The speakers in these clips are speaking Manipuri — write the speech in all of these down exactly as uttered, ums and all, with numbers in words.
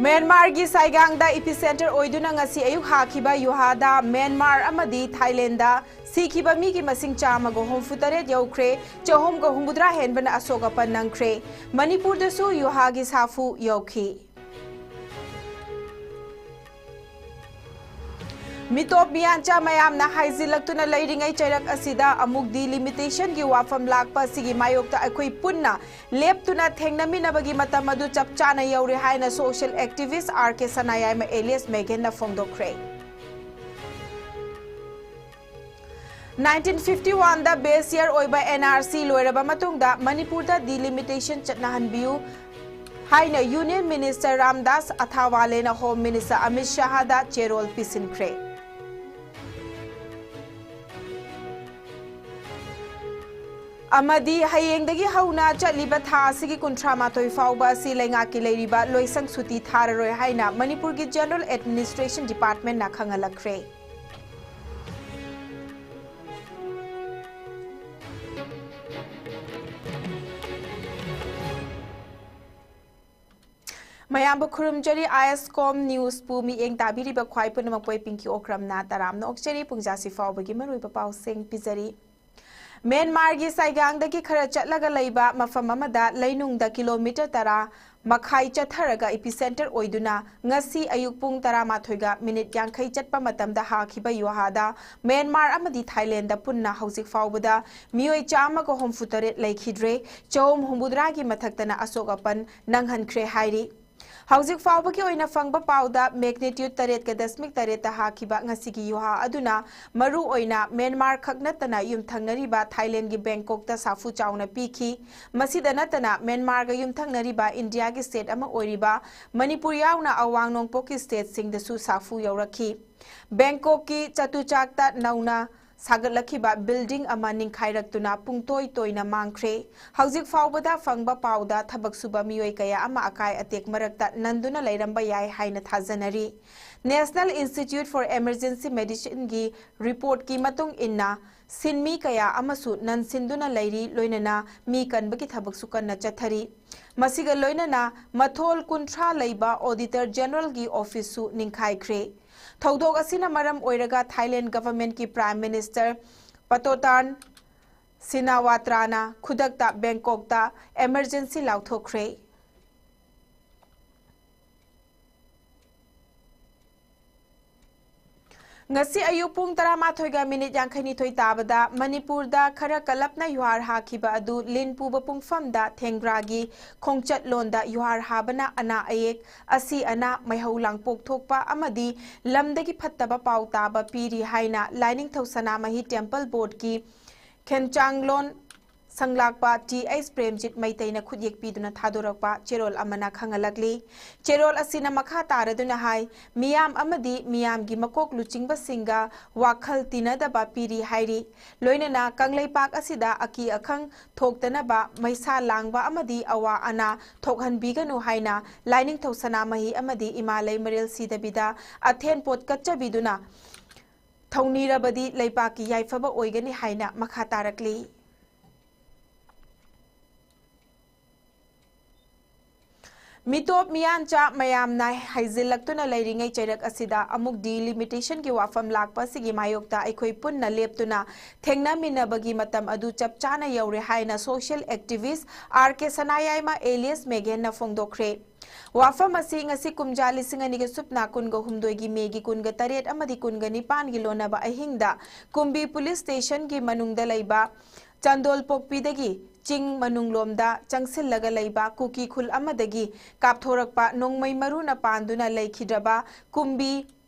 ꯃ꯭ꯌꯥꯟꯃꯥꯔꯒꯤ ꯁꯥꯏꯒꯥꯡꯗ ꯏꯄꯤꯁꯦꯟꯇꯔ ꯑꯣꯏꯗꯨꯅ ꯉꯁꯤ ꯑꯌꯨꯛ ꯍꯥꯈꯤꯕ ꯌꯨꯍꯥꯗ ꯃ꯭ꯌꯥꯟꯃꯥꯔ ꯑꯃꯗꯤ ꯊꯥꯏꯂꯦꯟꯗ ꯁꯤꯈꯤꯕ ꯃꯤꯒꯤ ꯃꯁꯤꯡ ꯆꯥꯝꯃꯒ ꯍꯨꯝꯐꯨ ꯇꯔꯦꯠ ꯌꯧꯈ꯭ꯔꯦ꯫ ꯆꯍꯨꯝꯒ ꯍꯨꯝꯐꯨꯇꯔꯥ ꯍꯦꯟꯕꯅ ꯑꯁꯣꯛ ꯑꯄꯟ ꯅꯪꯈ꯭ꯔꯦ꯫ ꯃꯅꯤꯄꯨꯔꯗꯁꯨ ꯌꯨꯍꯥꯒꯤ ꯁꯥꯐꯨ ꯌꯧꯈꯤ꯫ ꯃꯤꯇꯣꯞ ꯃꯤꯌꯥꯟꯆꯥ ꯃꯌꯥꯝꯅ ꯍꯥꯏꯖꯤꯜꯂꯛꯇꯨꯅ ꯂꯩꯔꯤꯉꯩ ꯆꯩꯔꯛ ꯑꯁꯤꯗ ꯑꯃꯨꯛ ꯗꯤꯂꯤꯃꯤꯇꯦꯁꯟꯒꯤ ꯋꯥꯐꯝ ꯂꯥꯛꯄ ꯑꯁꯤꯒꯤ ꯃꯥꯌꯣꯛꯇ ꯑꯩꯈꯣꯏ ꯄꯨꯟꯅ ꯂꯦꯞꯇꯨꯅ ꯊꯦꯡꯅꯃꯤꯟꯅꯕꯒꯤ ꯃꯇꯝ ꯑꯗꯨ ꯆꯞ ꯆꯥꯅ ꯌꯧꯔꯦ ꯍꯥꯏꯅ social activist R K Sanayaima alias ꯃꯦꯒꯟꯅ ꯐꯣꯡꯗꯣꯛꯈ꯭ꯔꯦ꯫ ꯅꯥꯏꯟꯇꯤꯟ ꯐꯤꯐꯇꯤ ꯋꯥꯟꯗ ꯕꯦꯁ ꯌꯔ ꯑꯣꯏꯕ ꯑꯦꯟ ꯑꯥꯔ ꯁꯤ ꯂꯣꯏꯔꯕ ꯃꯇꯨꯡꯗ ꯃꯅꯤꯄꯨꯔꯗ ꯗꯤꯂꯤꯃꯤꯇꯦꯁꯟ ꯆꯠꯅꯍꯟꯕꯤꯌꯨ ꯍꯥꯏꯅ ꯌꯨꯅꯤꯌꯟ ꯃꯤꯅꯤꯁꯇꯔ ꯔꯥꯝꯗꯥꯁ ꯑꯊꯥꯋꯥꯂꯦꯅ ꯍꯣꯝ ꯃꯤꯅꯤꯁꯇꯔ ꯑꯃꯤꯠ ꯁꯥꯍꯗ ꯆꯦꯔꯣꯜ ꯄꯤꯁꯤꯟꯈ꯭ꯔꯦ꯫ ꯑꯃꯗꯤ ꯍꯌꯦꯡꯗꯒꯤ ꯍꯧꯅ ꯆꯠꯂꯤꯕ ꯊꯥ ꯑꯁꯤꯒꯤ ꯀꯨꯟꯊ꯭ꯔꯥ ꯃꯥꯊꯣꯏ ꯐꯥꯎꯕ ꯑꯁꯤ ꯂꯩꯉꯥꯛꯀꯤ ꯂꯩꯔꯤꯕ ꯂꯣꯏꯁꯪ ꯁꯨꯇꯤ ꯊꯥꯔꯔꯣꯏ ꯍꯥꯏꯅ ꯃꯅꯤꯄꯨꯔꯒꯤ ꯖꯦꯅꯔꯦꯜ ꯑꯦꯗꯃꯤꯅꯤꯁꯇ꯭ꯔꯦꯁꯟ ꯗꯤꯄꯥꯔꯠꯃꯦꯟꯅ ꯈꯪꯍꯜꯂꯛꯈ꯭ꯔꯦ꯫ ꯃꯌꯥꯝꯕꯨ ꯈꯨꯔꯨꯝꯖꯔꯤ, ꯑꯥꯏ ꯑꯦꯁ ꯀꯣꯝ ꯅ꯭ꯌꯨꯁꯄꯨ ꯃꯤꯠꯌꯦꯡ ꯇꯥꯕꯤꯔꯤꯕ ꯈ꯭ꯋꯥꯏ ꯄꯨꯝꯅꯃꯛꯄꯨ ꯑꯩ ꯄꯤꯡꯀꯤ ꯑꯣꯀ꯭ꯔꯝꯅ ꯇꯔꯥꯝꯅ ꯑꯣꯛꯆꯔꯤ꯫ ꯄꯨꯡꯖꯥꯁꯤ ꯐꯥꯎꯕꯒꯤ ꯃꯔꯨꯑꯣꯏꯕ ꯄꯥꯎꯁꯤꯡ ꯄꯤꯖꯔꯤ꯫ ꯃ꯭ꯌꯥꯟꯃꯥꯔꯒꯤ ꯁꯥꯏꯒꯥꯡꯗꯒꯤ ꯈꯔ ꯆꯠꯂꯒ ꯂꯩꯕ ꯃꯐꯝ ꯑꯃꯗ ꯂꯩꯅꯨꯡꯗ ꯀꯤꯂꯣꯃꯤꯇꯔ ꯇꯔꯥ ꯃꯈꯥꯏ ꯆꯠꯊꯔꯒ ꯏꯄꯤꯁꯦꯟꯇꯔ ꯑꯣꯏꯗꯨꯅ ꯉꯁꯤ ꯑꯌꯨꯛ ꯄꯨꯡ ꯇꯔꯥꯃꯥꯊꯣꯏꯒ ꯃꯤꯅꯤꯠ ꯌꯥꯡꯈꯩ ꯆꯠꯄ ꯃꯇꯝꯗ ꯍꯥꯈꯤꯕ ꯌꯨꯍꯥꯗ ꯃ꯭ꯌꯥꯟꯃꯥꯔ ꯑꯃꯗꯤ ꯊꯥꯏꯂꯦꯟꯗ ꯄꯨꯟꯅ ꯍꯧꯖꯤꯛ ꯐꯥꯎꯕꯗ ꯃꯤꯑꯣꯏ ꯆꯥꯝꯃꯒ ꯍꯨꯝꯐꯨꯇꯔꯦꯠ ꯂꯩꯈꯤꯗ꯭ꯔꯦ, ꯆꯍꯨꯝ ꯍꯨꯝꯐꯨꯇꯔꯥꯒꯤ ꯃꯊꯛꯇꯅ ꯑꯁꯣꯛ ꯑꯄꯟ ꯅꯪꯍꯟꯈ꯭ꯔꯦ ꯍꯥꯏꯔꯤ꯫ ꯍꯧꯖꯤꯛ ꯐꯥꯎꯕꯒꯤ ꯑꯣꯏꯅ ꯐꯪꯕ ꯄꯥꯎꯗ magnitude ꯇꯔꯦꯠꯀ ꯗꯁꯃꯤꯛ ꯇꯔꯦꯠꯇ ꯍꯥꯈꯤꯕ ꯉꯁꯤꯒꯤ ꯌꯨꯍꯥ ꯑꯗꯨꯅ ꯃꯔꯨ ꯑꯣꯏꯅ ꯃ꯭ꯌꯥꯟꯃꯥꯔ ꯈꯛ ꯅꯠꯇꯅ ꯌꯨꯝꯊꯪꯅꯔꯤꯕ ꯊꯥꯏꯂꯦꯟꯒꯤ ꯕꯦꯡꯀꯣꯛꯇ ꯁꯥꯐꯨ ꯆꯥꯎꯅ ꯄꯤꯈꯤ꯫ ꯃꯁꯤꯗ ꯅꯠꯇꯅ ꯃ꯭ꯌꯥꯟꯃꯥꯔꯒ ꯌꯨꯝꯊꯪꯅꯔꯤꯕ ꯏꯟꯗꯤꯌꯥꯒꯤ ꯁ꯭ꯇꯦꯠ ꯑꯃ ꯑꯣꯏꯔꯤꯕ ꯃꯅꯤꯄꯨꯔ ꯌꯥꯎꯅ ꯑꯋꯥꯡ ꯅꯣꯡꯄꯣꯛꯀꯤ ꯁ꯭ꯇꯦꯠꯁꯤꯡꯗꯁꯨ ꯁꯥꯐꯨ ꯌꯧꯔꯛꯈꯤ꯫ ꯕꯦꯡꯀꯣꯛꯀꯤ ꯆꯇꯨꯆꯥꯛꯇ ꯅꯧꯅ ꯁꯥꯒꯠꯂꯛꯈꯤꯕ ꯕꯤꯜꯗꯤꯡ ꯑꯃ ꯅꯤꯡꯈꯥꯏꯔꯛꯇꯨꯅ ꯄꯨꯡꯇꯣꯏ ꯇꯣꯏꯅ ꯃꯥꯡꯈ꯭ꯔꯦ꯫ ꯍꯧꯖꯤꯛ ꯐꯥꯎꯕꯗ ꯐꯪꯕ ꯄꯥꯎꯗ ꯊꯕꯛ ꯁꯨꯕ ꯃꯤꯑꯣꯏ ꯀꯌꯥ ꯑꯃ ꯑꯀꯥꯏ ꯑꯇꯦꯛ ꯃꯔꯛꯇ ꯅꯟꯗꯨꯅ ꯂꯩꯔꯝꯕ ꯌꯥꯏ ꯍꯥꯏꯅ ꯊꯥꯖꯅꯔꯤ꯫ National Institute for Emergency Medicineꯒꯤ reportꯀꯤ ꯃꯇꯨꯡ ꯏꯟꯅ, ꯁꯤꯟꯃꯤ ꯀꯌꯥ ꯑꯃꯁꯨ ꯅꯟꯁꯤꯟꯗꯨꯅ ꯂꯩꯔꯤ, ꯂꯣꯏꯅꯅ ꯃꯤ ꯀꯟꯕꯒꯤ ꯊꯕꯛꯁꯨ ꯀꯟꯅ ꯆꯠꯊꯔꯤ꯫ ꯃꯁꯤꯒ ꯂꯣꯏꯅꯅ ꯃꯊꯣꯜ ꯀꯨꯟꯊ꯭ꯔꯥ ꯂꯩꯕ Auditor Generalꯒꯤ officeꯁꯨ ꯅꯤꯡꯈꯥꯏꯈ꯭ꯔꯦ꯫ ꯊꯧꯗꯣꯛ ꯑꯁꯤꯅ ꯃꯔꯝ ꯑꯣꯏꯔꯒ Thailand governmentꯀꯤ Prime Minister Patotan Shinawatra ꯈꯨꯗꯛꯇ ꯕꯦꯡꯀꯣꯛꯇ emergency ꯂꯥꯎꯊꯣꯛꯈ꯭ꯔꯦ꯫ ꯉꯁꯤ ꯑꯌꯨꯛ ꯄꯨꯡ ꯇꯔꯥꯃꯥꯊꯣꯏꯒ ꯃꯤꯅꯤꯠ ꯌꯥꯡꯈꯩꯅꯤꯊꯣꯏ ꯇꯥꯕꯗ ꯃꯅꯤꯄꯨꯔꯗ ꯈꯔ ꯀꯜꯂꯞꯅ ꯌꯨꯍꯥꯔ ꯍꯥꯈꯤꯕ ꯑꯗꯨ ꯂꯤꯟ ꯄꯨꯕ ꯄꯨꯡꯐꯝꯗ ꯊꯦꯡꯒ꯭ꯔꯥꯒꯤ ꯈꯣꯡꯆꯠꯂꯣꯟꯗ ꯌꯨꯍꯥꯔ ꯍꯥꯕꯅ ꯑꯅꯥ ꯑꯌꯦꯛ, ꯑꯁꯤ ꯑꯅꯥ, ꯃꯩꯍꯧ ꯂꯥꯡꯄꯣꯛ ꯊꯣꯛꯄ ꯑꯃꯗꯤ ꯂꯝꯗꯒꯤ ꯐꯠꯇꯕ ꯄꯥꯎ ꯇꯥꯕ ꯄꯤꯔꯤ ꯍꯥꯏꯅ ꯂꯥꯏꯅꯤꯡꯊꯧ ꯁꯅꯥꯃꯍꯤ Temple Boardꯀꯤ ꯈꯦꯟꯆꯥꯡꯂꯣꯟ ꯁꯪꯂꯥꯛꯄ ꯇꯤ ꯑꯩꯆ ꯄ꯭ꯔꯦꯝꯖꯤꯠ ꯃꯩꯇꯩꯅ ꯈꯨꯠꯌꯦꯛ ꯄꯤꯗꯨꯅ ꯊꯥꯗꯣꯔꯛꯄ ꯆꯦꯔꯣꯜ ꯑꯃꯅ ꯈꯪꯍꯜꯂꯛꯂꯤ꯫ ꯆꯦꯔꯣꯜ ꯑꯁꯤꯅ ꯃꯈꯥ ꯇꯥꯔꯗꯨꯅ ꯍꯥꯏ, ꯃꯤꯌꯥꯝ ꯑꯃꯗꯤ ꯃꯤꯌꯥꯝꯒꯤ ꯃꯀꯣꯛ ꯂꯨꯆꯤꯡꯕꯁꯤꯡꯒ ꯋꯥꯈꯜ ꯇꯤꯟꯅꯗꯕ ꯄꯤꯔꯤ ꯍꯥꯏꯔꯤ꯫ ꯂꯣꯏꯅꯅ ꯀꯪꯂꯩꯄꯥꯛ ꯑꯁꯤꯗ ꯑꯀꯤ ꯑꯈꯪ ꯊꯣꯛꯇꯅꯕ ꯃꯩꯁꯥ ꯂꯥꯡꯕ ꯑꯃꯗꯤ ꯑꯋꯥ ꯑꯅꯥ ꯊꯣꯛꯍꯟꯕꯤꯒꯅꯨ ꯍꯥꯏꯅ ꯂꯥꯏꯅꯤꯡꯊꯧ ꯁꯅꯥꯃꯍꯤ ꯑꯃꯗꯤ ꯏꯃꯥ ꯂꯩꯃꯔꯦꯜ ꯁꯤꯗꯕꯤꯗ ꯑꯊꯦꯟ ꯄꯣꯠ ꯀꯠꯆꯕꯤꯗꯨꯅ ꯊꯧꯅꯤꯔꯕꯗꯤ ꯂꯩꯕꯥꯛꯀꯤ ꯌꯥꯏꯐꯕ ꯑꯣꯏꯒꯅꯤ ꯍꯥꯏꯅ ꯃꯈꯥ ꯇꯥꯔꯛꯂꯤ꯫ ꯃꯤꯇꯣꯞ ꯃꯤꯌꯥꯟꯆꯥ ꯃꯌꯥꯝꯅ ꯍꯩꯖꯤꯜꯂꯛꯇꯨꯅ ꯂꯩꯔꯤꯉꯩ ꯆꯩꯔꯛ ꯑꯁꯤꯗ ꯑꯃꯨꯛ delimitationꯒꯤ ꯋꯥꯐꯝ ꯂꯥꯛꯄ ꯑꯁꯤꯒꯤ ꯃꯥꯌꯣꯛꯇ ꯑꯩꯈꯣꯏ ꯄꯨꯟꯅ ꯂꯦꯞꯇꯨꯅ ꯊꯦꯡꯅꯃꯤꯟꯅꯕꯒꯤ ꯃꯇꯝ ꯑꯗꯨ ꯆꯞ ꯆꯥꯅ ꯌꯧꯔꯦ ꯍꯥꯏꯅ social activist ꯑꯥꯔ ꯀꯦ ꯁꯅꯥꯌꯥꯏꯃ alias ꯃꯦꯒꯦꯟꯅ ꯐꯣꯡꯗꯣꯛꯈ꯭ꯔꯦ꯫ ꯋꯥꯐꯝ ꯑꯁꯤ ꯉꯁꯤ ꯀꯨꯝꯖꯥ ꯂꯤꯁꯤꯡ ꯑꯅꯤꯒ ꯁꯨꯞꯅ ꯀꯨꯟꯒ ꯍꯨꯝꯗꯣꯏꯒꯤ ꯃꯦꯒꯤ ꯀꯨꯟꯒ ꯇꯔꯦꯠ ꯑꯃꯗꯤ ꯀꯨꯟꯒ ꯅꯤꯄꯥꯟꯒꯤ ꯂꯣꯟꯅꯕ ꯑꯍꯤꯡꯗ ꯀꯨꯝꯕꯤ police stationꯒꯤ ꯃꯅꯨꯡꯗ ꯂꯩꯕ ꯆꯥꯟꯗꯣꯜ ꯄꯣꯛꯄꯤꯗꯒꯤ ꯆꯤꯡ ꯃꯅꯨꯡꯂꯣꯝꯗ ꯆꯪꯁꯤꯜꯂꯒ ꯂꯩꯕ ꯀꯨꯀꯤ ꯈꯨꯜ ꯑꯃꯗꯒꯤ ꯀꯥꯞꯊꯣꯔꯛꯄ ꯅꯣꯡꯃꯩ ꯃꯔꯨꯅ ꯄꯥꯟꯗꯨꯅ ꯂꯩꯈꯤꯗ꯭ꯔꯕ ꯀꯨꯝꯕꯤ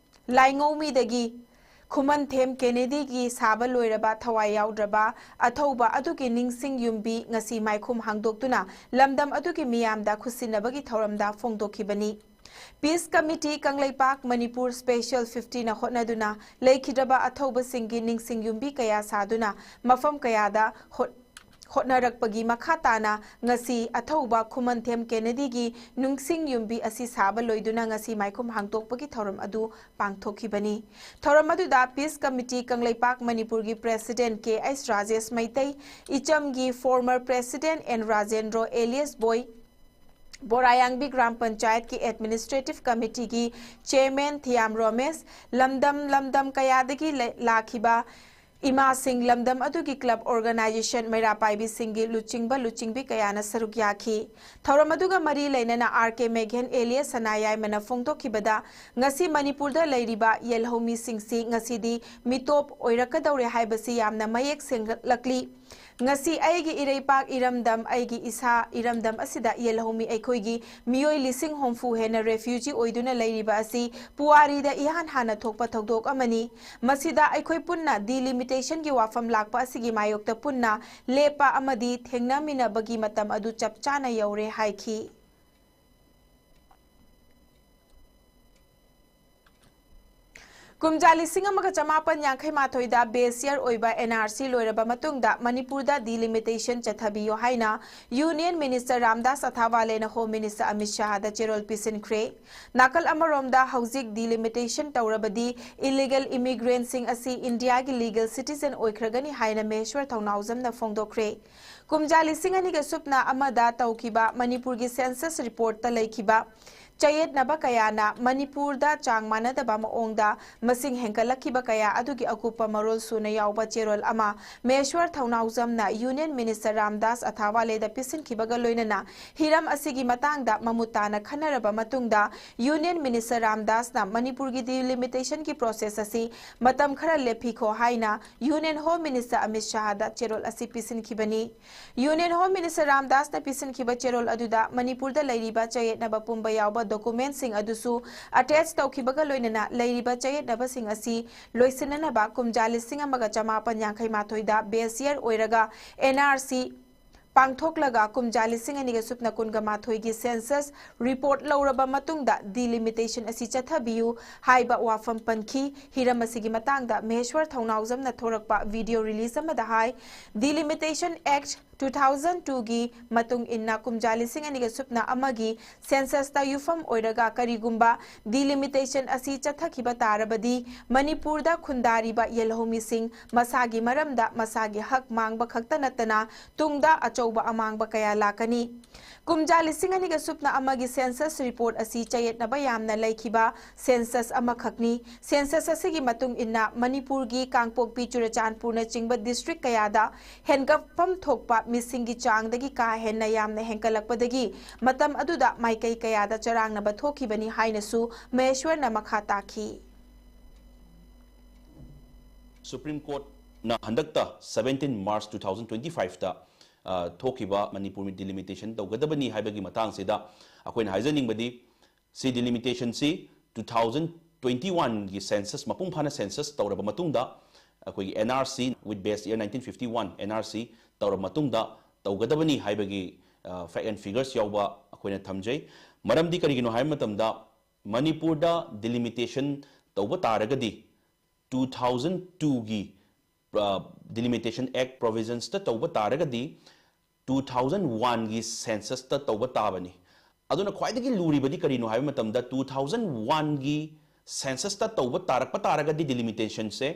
ꯂꯥꯏꯉꯧꯃꯤꯗꯒꯤ ꯈꯨꯃꯟꯊꯦꯝ ꯀꯦꯅꯦꯗꯤꯒꯤ ꯁꯥꯕ ꯂꯣꯏꯔꯕ ꯊꯋꯥꯏ ꯌꯥꯎꯗ꯭ꯔꯕ ꯑꯊꯧꯕ ꯑꯗꯨꯒꯤ ꯅꯤꯡꯁꯤꯡ ꯌꯨꯝꯕꯤ ꯉꯁꯤ ꯃꯥꯏꯈꯨꯝ ꯍꯥꯡꯗꯣꯛꯇꯨꯅ ꯂꯝꯗꯝ ꯑꯗꯨꯒꯤ ꯃꯤꯌꯥꯝꯗ ꯈꯨꯠꯁꯤꯟꯅꯕꯒꯤ ꯊꯧꯔꯝꯗ ꯐꯣꯡꯗꯣꯛꯈꯤꯕꯅꯤ꯫ Peace Committee Kangleipak Manipur Special fiftyꯅ ꯍꯣꯠꯅꯗꯨꯅ ꯂꯩꯈꯤꯗ꯭ꯔꯕ ꯑꯊꯧꯕꯁꯤꯡꯒꯤ ꯅꯤꯡꯁꯤꯡ ꯌꯨꯝꯕꯤ ꯀꯌꯥ ꯁꯥꯗꯨꯅ ꯃꯐꯝ ꯀꯌꯥꯗ ꯍꯣꯠ-, ꯍꯣꯠꯅꯔꯛꯄꯒꯤ ꯃꯈꯥ ꯇꯥꯅ ꯉꯁꯤ ꯑꯊꯧꯕ ꯈꯨꯃꯟꯊꯦꯝ ꯀꯦꯅꯦꯗꯤꯒꯤ ꯅꯨꯡꯁꯤꯡ ꯌꯨꯝꯕꯤ ꯑꯁꯤ ꯁꯥꯕ ꯂꯣꯏꯗꯨꯅ ꯉꯁꯤ ꯃꯥꯏꯈꯨꯝ ꯍꯥꯡꯗꯣꯛꯄꯒꯤ ꯊꯧꯔꯝ ꯑꯗꯨ ꯄꯥꯡꯊꯣꯛꯈꯤꯕꯅꯤ꯫ ꯊꯧꯔꯝ ꯑꯗꯨꯗ Peace Committee ꯀꯪꯂꯩꯄꯥꯛ ꯃꯅꯤꯄꯨꯔꯒꯤ President K H Rajesh Meitei, ꯏꯆꯝꯒꯤ former President N Rajendro alias Boy, Borayangbi gram ꯄꯟꯆꯥꯌꯠꯀꯤ Administrative Committeeꯒꯤ Chairman ꯊꯤꯌꯥꯝ ꯔꯣꯃꯦꯁ, ꯂꯝꯗꯝ ꯂꯝꯗꯝ ꯀꯌꯥꯗꯒꯤ ꯂꯩ-, ꯂꯥꯛꯈꯤꯕ ꯏꯃꯥꯁꯤꯡ, ꯂꯝꯗꯝ ꯑꯗꯨꯒꯤ club organization, ꯃꯩꯔꯥ ꯄꯥꯏꯕꯤꯁꯤꯡꯒꯤ ꯂꯨꯆꯤꯡꯕ ꯂꯨꯆꯤꯡꯕꯤ ꯀꯌꯥꯅ ꯁꯔꯨꯛ ꯌꯥꯈꯤ꯫ ꯊꯧꯔꯝ ꯑꯗꯨꯒ ꯃꯔꯤ ꯂꯩꯅꯅ ꯑꯥꯔ ꯀꯦ ꯃꯦꯘꯦꯟ alias ꯁꯅꯥꯌꯥꯏꯃꯅ ꯐꯣꯡꯗꯣꯛꯈꯤꯕꯗ, ꯉꯁꯤ ꯃꯅꯤꯄꯨꯔꯗ ꯂꯩꯔꯤꯕ ꯌꯦꯜꯍꯧꯃꯤꯁꯤꯡꯁꯤ ꯉꯁꯤꯗꯤ ꯃꯤꯇꯣꯞ ꯑꯣꯏꯔꯛꯀꯗꯧꯔꯦ ꯍꯥꯏꯕꯁꯤ ꯌꯥꯝꯅ ꯃꯌꯦꯛ ꯁꯦꯡꯂꯛꯂꯤ꯫ ꯉꯁꯤ ꯑꯩꯒꯤ ꯏꯔꯩꯄꯥꯛ ꯏꯔꯝꯗꯝ, ꯑꯩꯒꯤ ꯏꯁꯥ ꯏꯔꯝꯗꯝ ꯑꯁꯤꯗ ꯌꯦꯜꯍꯧꯃꯤ ꯑꯩꯈꯣꯏꯒꯤ ꯃꯤꯑꯣꯏ ꯂꯤꯁꯤꯡ ꯍꯨꯝꯐꯨ ꯍꯦꯟꯅ refugee ꯑꯣꯏꯗꯨꯅ ꯂꯩꯔꯤꯕ ꯑꯁꯤ ꯄꯨꯋꯥꯔꯤꯗ ꯏꯍꯥꯟ ꯍꯥꯟꯅ ꯊꯣꯛꯄ ꯊꯧꯗꯣꯛ ꯑꯃꯅꯤ꯫ ꯃꯁꯤꯗ ꯑꯩꯈꯣꯏ ꯄꯨꯟꯅ delimitationꯒꯤ ꯋꯥꯐꯝ ꯂꯥꯛꯄ ꯑꯁꯤꯒꯤ ꯃꯥꯌꯣꯛꯇ ꯄꯨꯟꯅ ꯂꯦꯞꯄ ꯑꯃꯗꯤ ꯊꯦꯡꯅꯃꯤꯟꯅꯕꯒꯤ ꯃꯇꯝ ꯑꯗꯨ ꯆꯞ ꯆꯥꯅ ꯌꯧꯔꯦ ꯍꯥꯏꯈꯤ꯫ ꯀꯨꯝꯖꯥ ꯂꯤꯁꯤꯡ ꯑꯃꯒ ꯆꯃꯥꯄꯟ ꯌꯥꯡꯈꯩ ꯃꯥꯊꯣꯏꯗ base year ꯑꯣꯏꯕ N R C ꯂꯣꯏꯔꯕ ꯃꯇꯨꯡꯗ ꯃꯅꯤꯄꯨꯔꯗ delimitation ꯆꯠꯊꯕꯤꯌꯨ ꯍꯥꯏꯅ Union Minister Ramdas ꯑꯊꯥꯋꯥꯂꯦꯅ Home Minister Amit ꯁꯥꯍꯗ ꯆꯦꯔꯣꯜ ꯄꯤꯁꯤꯟꯈ꯭ꯔꯦ꯫ ꯅꯥꯀꯜ ꯑꯃꯔꯣꯝꯗ ꯍꯧꯖꯤꯛ delimitation ꯇꯧꯔꯕꯗꯤ illegal immigrantꯁꯤꯡ ꯑꯁꯤ ꯏꯟꯗꯤꯌꯥꯒꯤ legal citizen ꯑꯣꯏꯈ꯭ꯔꯒꯅꯤ ꯍꯥꯏꯅ ꯃꯍꯦꯁ꯭ꯋꯔ ꯊꯧꯅꯥꯎꯖꯝꯅ ꯐꯣꯡꯗꯣꯛꯈ꯭ꯔꯦ꯫ ꯀꯨꯝꯖꯥ ꯂꯤꯁꯤꯡ ꯑꯅꯤꯒ ꯁꯨꯞꯅ ꯑꯃꯗ ꯇꯧꯈꯤꯕ ꯃꯅꯤꯄꯨꯔꯒꯤ census reportꯇ ꯂꯩꯈꯤꯕ ꯆꯌꯦꯠꯅꯕ ꯀꯌꯥꯅ ꯃꯅꯤꯄꯨꯔꯗ ꯆꯥꯡ ꯃꯥꯟꯅꯗꯕ ꯃꯑꯣꯡꯗ ꯃꯁꯤꯡ ꯍꯦꯟꯒꯠꯂꯛꯈꯤꯕ ꯀꯌꯥ ꯑꯗꯨꯒꯤ ꯑꯀꯨꯞꯄ ꯃꯔꯣꯜ ꯁꯨꯅ ꯌꯥꯎꯕ ꯆꯦꯔꯣꯜ ꯑꯃ ꯃꯍꯦꯁ꯭ꯋꯔ ꯊꯧꯅꯥꯎꯖꯝꯅ Union Minister ꯔꯥꯝꯗꯥꯁ ꯑꯊꯥꯋꯥꯂꯦꯗ ꯄꯤꯁꯤꯟꯈꯤꯕꯒ ꯂꯣꯏꯅꯅ ꯍꯤꯔꯝ ꯑꯁꯤꯒꯤ ꯃꯇꯥꯡꯗ ꯃꯃꯨꯠ ꯇꯥꯅ ꯈꯟꯅꯔꯕ ꯃꯇꯨꯡꯗ Union Minister ꯔꯥꯝꯗꯥꯁꯅ ꯃꯅꯤꯄꯨꯔꯒꯤ delimitationꯒꯤ process ꯑꯁꯤ ꯃꯇꯝ ꯈꯔ ꯂꯦꯞꯄꯤꯈꯣ ꯍꯥꯏꯅ Union Home Minister ꯑꯃꯤꯠ ꯁꯥꯍꯗ ꯆꯦꯔꯣꯜ ꯑꯁꯤ ꯄꯤꯁꯤꯟꯈꯤꯕꯅꯤ꯫ Union Home Minister ꯔꯥꯝꯗꯥꯁꯅ ꯄꯤꯁꯤꯟꯈꯤꯕ ꯆꯦꯔꯣꯜ ꯑꯗꯨꯗ ꯃꯅꯤꯄꯨꯔꯗ ꯂꯩꯔꯤꯕ ꯆꯌꯦꯠꯅꯕ ꯄꯨꯝꯕ ꯌꯥꯎꯕ documentꯁꯤꯡ ꯑꯗꯨꯁꯨ attach ꯇꯧꯈꯤꯕꯒ ꯂꯣꯏꯅꯅ ꯂꯩꯔꯤꯕ ꯆꯌꯦꯠꯅꯕꯁꯤꯡ ꯑꯁꯤ ꯂꯣꯏꯁꯤꯟꯅꯅꯕ ꯀꯨꯝꯖꯥ ꯂꯤꯁꯤꯡ ꯑꯃꯒ ꯆꯃꯥꯄꯟ ꯌꯥꯡꯈꯩ ꯃꯥꯊꯣꯏꯗ base year ꯑꯣꯏꯔꯒ N R C ꯄꯥꯡꯊꯣꯛꯂꯒ ꯀꯨꯝꯖꯥ ꯂꯤꯁꯤꯡ ꯑꯅꯤꯒ ꯁꯨꯞꯅ ꯀꯨꯟꯒ ꯃꯥꯊꯣꯏꯒꯤ census report ꯂꯧꯔꯕ ꯃꯇꯨꯡꯗ delimitation ꯑꯁꯤ ꯆꯠꯊꯕꯤꯌꯨ ꯍꯥꯏꯕ ꯋꯥꯐꯝ ꯄꯟꯈꯤ꯫ ꯍꯤꯔꯝ ꯑꯁꯤꯒꯤ ꯃꯇꯥꯡꯗ ꯃꯍꯦꯁ꯭ꯋꯔ ꯊꯧꯅꯥꯎꯖꯝꯅ ꯊꯣꯔꯛꯄ video release ꯑꯃꯗ ꯍꯥꯏ, Delimitation Act two thousand two ꯒꯤ ꯃꯇꯨꯡ ꯏꯟꯅ ꯀꯨꯝꯖꯥ ꯂꯤꯁꯤꯡ ꯑꯅꯤꯒ ꯁꯨꯞꯅ ꯑꯃꯒꯤ census ꯇ ꯌꯨꯝꯐꯝ ꯑꯣꯏꯔꯒ ꯀꯔꯤꯒꯨꯝꯕ delimitation ꯑꯁꯤ ꯆꯠꯊꯈꯤꯕ ꯇꯥꯔꯕꯗꯤ ꯃꯅꯤꯄꯨꯔꯗ ꯈꯨꯟꯗꯥꯔꯤꯕ ꯌꯦꯜꯍꯧꯃꯤꯁꯤꯡ ꯃꯁꯥꯒꯤ ꯃꯔꯝꯗ ꯃꯁꯥꯒꯤ ꯍꯛ ꯃꯥꯡꯕ ꯈꯛꯇ ꯅꯠꯇꯅ ꯇꯨꯡꯗ ꯑꯆꯧꯕ ꯑꯃꯥꯡꯕ ꯀꯌꯥ ꯂꯥꯛꯀꯅꯤ꯫ ꯀꯨꯝꯖꯥ ꯂꯤꯁꯤꯡ ꯑꯅꯤꯒ ꯁꯨꯞꯅ ꯑꯃꯒꯤ census report ꯑꯁꯤ ꯆꯌꯦꯠꯅꯕ ꯌꯥꯝꯅ ꯂꯩꯈꯤꯕ census ꯑꯃꯈꯛꯅꯤ꯫ Census ꯑꯁꯤꯒꯤ ꯃꯇꯨꯡ ꯏꯟꯅ ꯃꯅꯤꯄꯨꯔꯒꯤ ꯀꯥꯡꯄꯣꯛꯄꯤ, ꯆꯨꯔꯆꯥꯟꯄꯨꯔꯅꯆꯤꯡꯕ district ꯀꯌꯥꯗ ꯍꯦꯟꯒꯠꯐꯝ ꯊꯣꯛꯄ ꯃꯤꯁꯤꯡꯒꯤ ꯆꯥꯡꯗꯒꯤ ꯀꯥ ꯍꯦꯟꯅ ꯌꯥꯝꯅ ꯍꯦꯟꯒꯠꯂꯛꯄꯗꯒꯤ ꯃꯇꯝ ꯑꯗꯨꯗ ꯃꯥꯏꯀꯩ ꯀꯌꯥꯗ ꯆꯔꯥꯡꯅꯕ ꯊꯣꯛꯈꯤꯕꯅꯤ ꯍꯥꯏꯅꯁꯨ ꯃꯍꯦꯁ꯭ꯋꯔꯅ ꯃꯈꯥ ꯇꯥꯈꯤ꯫ Supreme Courtꯅ ꯍꯟꯗꯛꯇ seventeen March two thousand twenty five ꯇ ꯑ, ꯊꯣꯛꯈꯤꯕ ꯃꯅꯤꯄꯨꯔ delimitation ꯇꯧꯒꯗꯕꯅꯤ ꯍꯥꯏꯕꯒꯤ ꯃꯇꯥꯡꯁꯤꯗ ꯑꯩꯈꯣꯏꯅ ꯍꯥꯏꯖꯅꯤꯡꯕꯗꯤ, ꯁꯤ delimitationꯁꯤ two thousand twenty one ꯒꯤ census, ꯃꯄꯨꯡ ꯐꯥꯅ census ꯇꯧꯔꯕ ꯃꯇꯨꯡꯗ, ꯑꯩꯈꯣꯏꯒꯤ N R C with base year nineteen fifty one N R C ꯇꯧꯔꯕ ꯃꯇꯨꯡꯗ ꯇꯧꯒꯗꯕꯅꯤ ꯍꯥꯏꯕꯒꯤ, ꯑ, fact and figures ꯌꯥꯎꯕ ꯑꯩꯈꯣꯏꯅ ꯊꯝꯖꯩ꯫ ꯃꯔꯝꯗꯤ ꯀꯔꯤꯒꯤꯅꯣ ꯍꯥꯏꯕ ꯃꯇꯝꯗ, ꯃꯅꯤꯄꯨꯔꯗ delimitation ꯇꯧꯕ ꯇꯥꯔꯒꯗꯤ two thousand two ꯒꯤ, ꯑ, Delimitation Act provisionsꯇ ꯇꯧꯕ ꯇꯥꯔꯒꯗꯤ two thousand one ꯒꯤ censusꯇ ꯇꯧꯕ ꯇꯥꯕꯅꯤ꯫ ꯑꯗꯨꯅ ꯈ꯭ꯋꯥꯏꯗꯒꯤ ꯂꯨꯔꯤꯕꯗꯤ ꯀꯔꯤꯅꯣ ꯍꯥꯏꯕ ꯃꯇꯝꯗ, two thousand one ꯒꯤ censusꯇ ꯇꯧꯕ ꯇꯥꯔꯛꯄ ꯇꯥꯔꯒꯗꯤ delimitationꯁꯦ,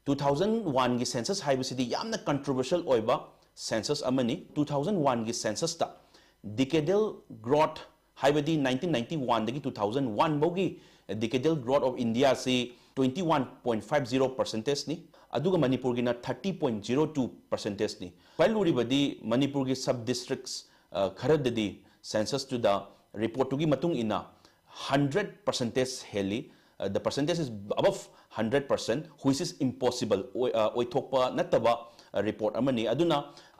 two thousand one ꯒꯤ census ꯍꯥꯏꯕꯁꯤꯗꯤ ꯌꯥꯝꯅ controversial ꯑꯣꯏꯕ census ꯑꯃꯅꯤ꯫ Two thousand one ꯒꯤ censusꯇ decadal growth ꯍꯥꯏꯕꯗꯤ nineteen ninety one ꯗꯒꯤ two thousand one ꯐꯥꯎꯒꯤ decadal growth of Indiaꯁꯤ twenty one point five zero percentageꯅꯤ, ꯑꯗꯨꯒ ꯃꯅꯤꯄꯨꯔꯒꯤꯅ thirty point zero two percentageꯅꯤ꯫ ꯈ꯭ꯋꯥꯏ ꯂꯨꯔꯤꯕꯗꯤ ꯃꯅꯤꯄꯨꯔꯒꯤ sub districts, ꯑ, ꯈꯔꯗꯗꯤ censusꯇꯨꯗ reportꯇꯨꯒꯤ ꯃꯇꯨꯡ ꯏꯟꯅ hundred percentage ꯍꯦꯜꯂꯤ, ꯑ, the percentage is above hundred percent, which is impossible, ꯑꯣꯏ-, ꯑ, ꯑꯣꯏꯊꯣꯛꯄ ꯅꯠꯇꯕ, ꯑ, report ꯑꯃꯅꯤ꯫ ꯑꯗꯨꯅ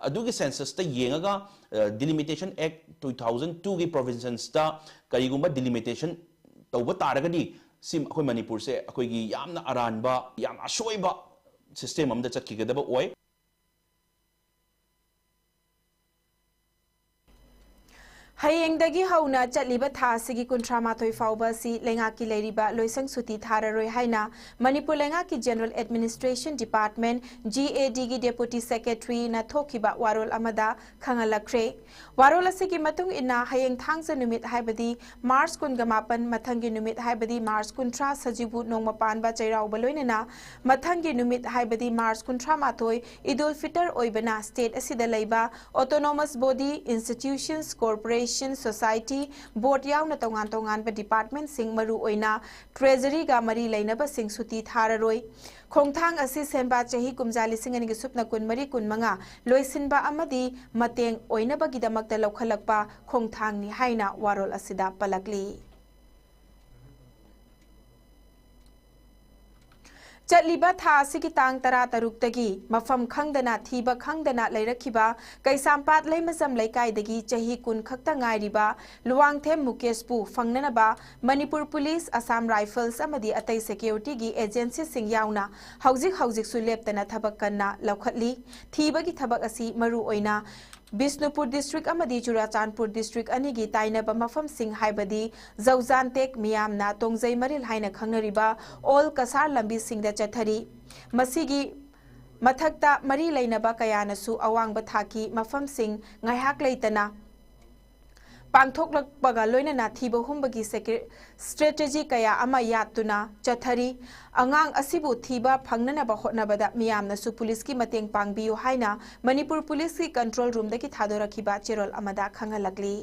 ꯑꯗꯨꯒꯤ censusꯇ ꯌꯦꯡꯉꯒ, ꯑ, Delimitation Act two thousand two ꯒꯤ provisionsꯇ ꯀꯔꯤꯒꯨꯝꯕ delimitation ꯇꯧꯕ ꯇꯥꯔꯒꯗꯤ, ꯁꯤ ꯑꯩꯈꯣꯏ ꯃꯅꯤꯄꯨꯔꯁꯦ ꯑꯩꯈꯣꯏꯒꯤ ꯌꯥꯝꯅ ꯑꯔꯥꯟꯕ, ꯌꯥꯝ ꯑꯁꯣꯏꯕ system ꯑꯃꯗ ꯆꯠꯈꯤꯒꯗꯕ ꯑꯣꯏ꯫ ꯍꯌꯦꯡꯗꯒꯤ ꯍꯧꯅ ꯆꯠꯂꯤꯕ ꯊꯥ ꯑꯁꯤꯒꯤ ꯀꯨꯟꯊ꯭ꯔꯥ ꯃꯥꯊꯣꯏ ꯐꯥꯎꯕ ꯑꯁꯤ ꯂꯩꯉꯥꯛꯀꯤ ꯂꯩꯔꯤꯕ ꯂꯣꯏꯁꯪ ꯁꯨꯇꯤ ꯊꯥꯔꯔꯣꯏ ꯍꯥꯏꯅ ꯃꯅꯤꯄꯨꯔ ꯂꯩꯉꯥꯛꯀꯤ General Administration Department, G A D ꯒꯤ Deputy Secretary ꯅ ꯊꯣꯛꯈꯤꯕ ꯋꯥꯔꯣꯜ ꯑꯃꯗ ꯈꯪꯍꯜꯂꯛꯈ꯭ꯔꯦ꯫ ꯋꯥꯔꯣꯜ ꯑꯁꯤꯒꯤ ꯃꯇꯨꯡ ꯏꯟꯅ, ꯍꯌꯦꯡ ꯊꯥꯡꯖ ꯅꯨꯃꯤꯠ ꯍꯥꯏꯕꯗꯤ March ꯀꯨꯟꯒ ꯃꯥꯄꯟ, ꯃꯊꯪꯒꯤ ꯅꯨꯃꯤꯠ ꯍꯥꯏꯕꯗꯤ March ꯀꯨꯟꯊ꯭ꯔꯥ, ꯁꯖꯤꯕꯨ ꯅꯣꯡꯃ ꯄꯥꯟꯕ ꯆꯩꯔꯥꯎꯕ ꯂꯣꯏꯅꯅ ꯃꯊꯪꯒꯤ ꯅꯨꯃꯤꯠ ꯍꯥꯏꯕꯗꯤ March ꯀꯨꯟꯊ꯭ꯔꯥ ꯃꯥꯊꯣꯏ, ꯏꯗꯨꯜ ꯐꯤꯇꯔ ꯑꯣꯏꯕꯅ state ꯑꯁꯤꯗ ꯂꯩꯕ autonomous body, institutions, corporation, society, board ꯌꯥꯎꯅ ꯇꯣꯉꯥꯟ ꯇꯣꯉꯥꯟꯕ department ꯁꯤꯡ, ꯃꯔꯨ ꯑꯣꯏꯅ Treasury ꯒ ꯃꯔꯤ ꯂꯩꯅꯕꯁꯤꯡ ꯁꯨꯇꯤ ꯊꯥꯔꯔꯣꯏ꯫ ꯈꯣꯡꯊꯥꯡ ꯑꯁꯤ ꯁꯦꯝꯕ ꯆꯍꯤ ꯀꯨꯝꯖꯥ ꯂꯤꯁꯤꯡ ꯑꯅꯤꯒ ꯁꯨꯞꯅ ꯀꯨꯟꯃꯔꯤ ꯀꯨꯟꯃꯉꯥ ꯂꯣꯏꯁꯤꯟꯕ ꯑꯃꯗꯤ ꯃꯇꯦꯡ ꯑꯣꯏꯅꯕꯒꯤꯗꯃꯛꯇ ꯂꯧꯈꯠꯂꯛꯄ ꯈꯣꯡꯊꯥꯡꯅꯤ ꯍꯥꯏꯅ ꯋꯥꯔꯣꯜ ꯑꯁꯤꯗ ꯄꯜꯂꯛꯂꯤ꯫ ꯆꯠꯂꯤꯕ ꯊꯥ ꯑꯁꯤꯒꯤ ꯇꯥꯡ ꯇꯔꯥꯇꯔꯨꯛꯇꯒꯤ ꯃꯐꯝ ꯈꯪꯗꯅ, ꯊꯤꯕ ꯈꯪꯗꯅ ꯂꯩꯔꯛꯈꯤꯕ ꯀꯩꯁꯥꯝꯄꯥꯠ ꯂꯩꯃꯖꯝ ꯂꯩꯀꯥꯏꯗꯒꯤ ꯆꯍꯤ ꯀꯨꯟ ꯈꯛꯇ ꯉꯥꯏꯔꯤꯕ ꯂꯨꯋꯥꯡꯊꯦꯝ ꯃꯨꯀꯦꯁꯄꯨ ꯐꯪꯅꯅꯕ ꯃꯅꯤꯄꯨꯔ ꯄꯨꯂꯤꯁ, ꯑꯁꯥꯝ ꯔꯥꯏꯐꯜꯁ ꯑꯃꯗꯤ ꯑꯇꯩ security ꯒꯤ agency ꯁꯤꯡ ꯌꯥꯎꯅ ꯍꯧꯖꯤꯛ ꯍꯧꯖꯤꯛꯁꯨ ꯂꯦꯞꯇꯅ ꯊꯕꯛ ꯀꯟꯅ ꯂꯧꯈꯠꯂꯤ꯫ ꯊꯤꯕꯒꯤ ꯊꯕꯛ ꯑꯁꯤ ꯃꯔꯨ ꯑꯣꯏꯅ ꯕꯤꯁꯅꯨꯄꯨꯔ district ꯑꯃꯗꯤ ꯆꯨꯔꯥꯆꯥꯟꯄꯨꯔ district ꯑꯅꯤꯒꯤ ꯇꯥꯏꯅꯕ ꯃꯐꯝꯁꯤꯡ ꯍꯥꯏꯕꯗꯤ ꯖꯧꯖꯥꯟꯇꯦꯛ, ꯃꯤꯌꯥꯝꯅ ꯇꯣꯡꯖꯩ ꯃꯔꯤꯜ ꯍꯥꯏꯅ ꯈꯪꯅꯔꯤꯕ ꯑꯣꯜ ꯀꯁꯥꯔ ꯂꯝꯕꯤꯁꯤꯡꯗ ꯆꯠꯊꯔꯤ꯫ ꯃꯁꯤꯒꯤ ꯃꯊꯛꯇ ꯃꯔꯤ ꯂꯩꯅꯕ ꯀꯌꯥꯅꯁꯨ ꯑꯋꯥꯡꯕ ꯊꯥꯛꯀꯤ ꯃꯐꯝꯁꯤꯡ ꯉꯥꯏꯍꯥꯛ ꯂꯩꯇꯅ ꯄꯥꯡꯊꯣꯛꯂꯛꯄꯒ ꯂꯣꯏꯅꯅ ꯊꯤꯕ ꯍꯨꯝꯕꯒꯤ ꯁꯦꯀ꯭ꯔꯦ-, strategy ꯀꯌꯥ ꯑꯃ ꯌꯥꯠꯇꯨꯅ ꯆꯠꯊꯔꯤ꯫ ꯑꯉꯥꯡ ꯑꯁꯤꯕꯨ ꯊꯤꯕ ꯐꯪꯅꯅꯕ ꯍꯣꯠꯅꯕꯗ ꯃꯤꯌꯥꯝꯅꯁꯨ ꯄꯨꯂꯤꯁꯀꯤ ꯃꯇꯦꯡ ꯄꯥꯡꯕꯤꯌꯨ ꯍꯥꯏꯅ ꯃꯅꯤꯄꯨꯔ ꯄꯨꯂꯤꯁꯀꯤ control room ꯗꯒꯤ ꯊꯥꯗꯣꯔꯛꯈꯤꯕ ꯆꯦꯔꯣꯜ ꯑꯃꯗ ꯈꯪꯍꯜꯂꯛꯂꯤ꯫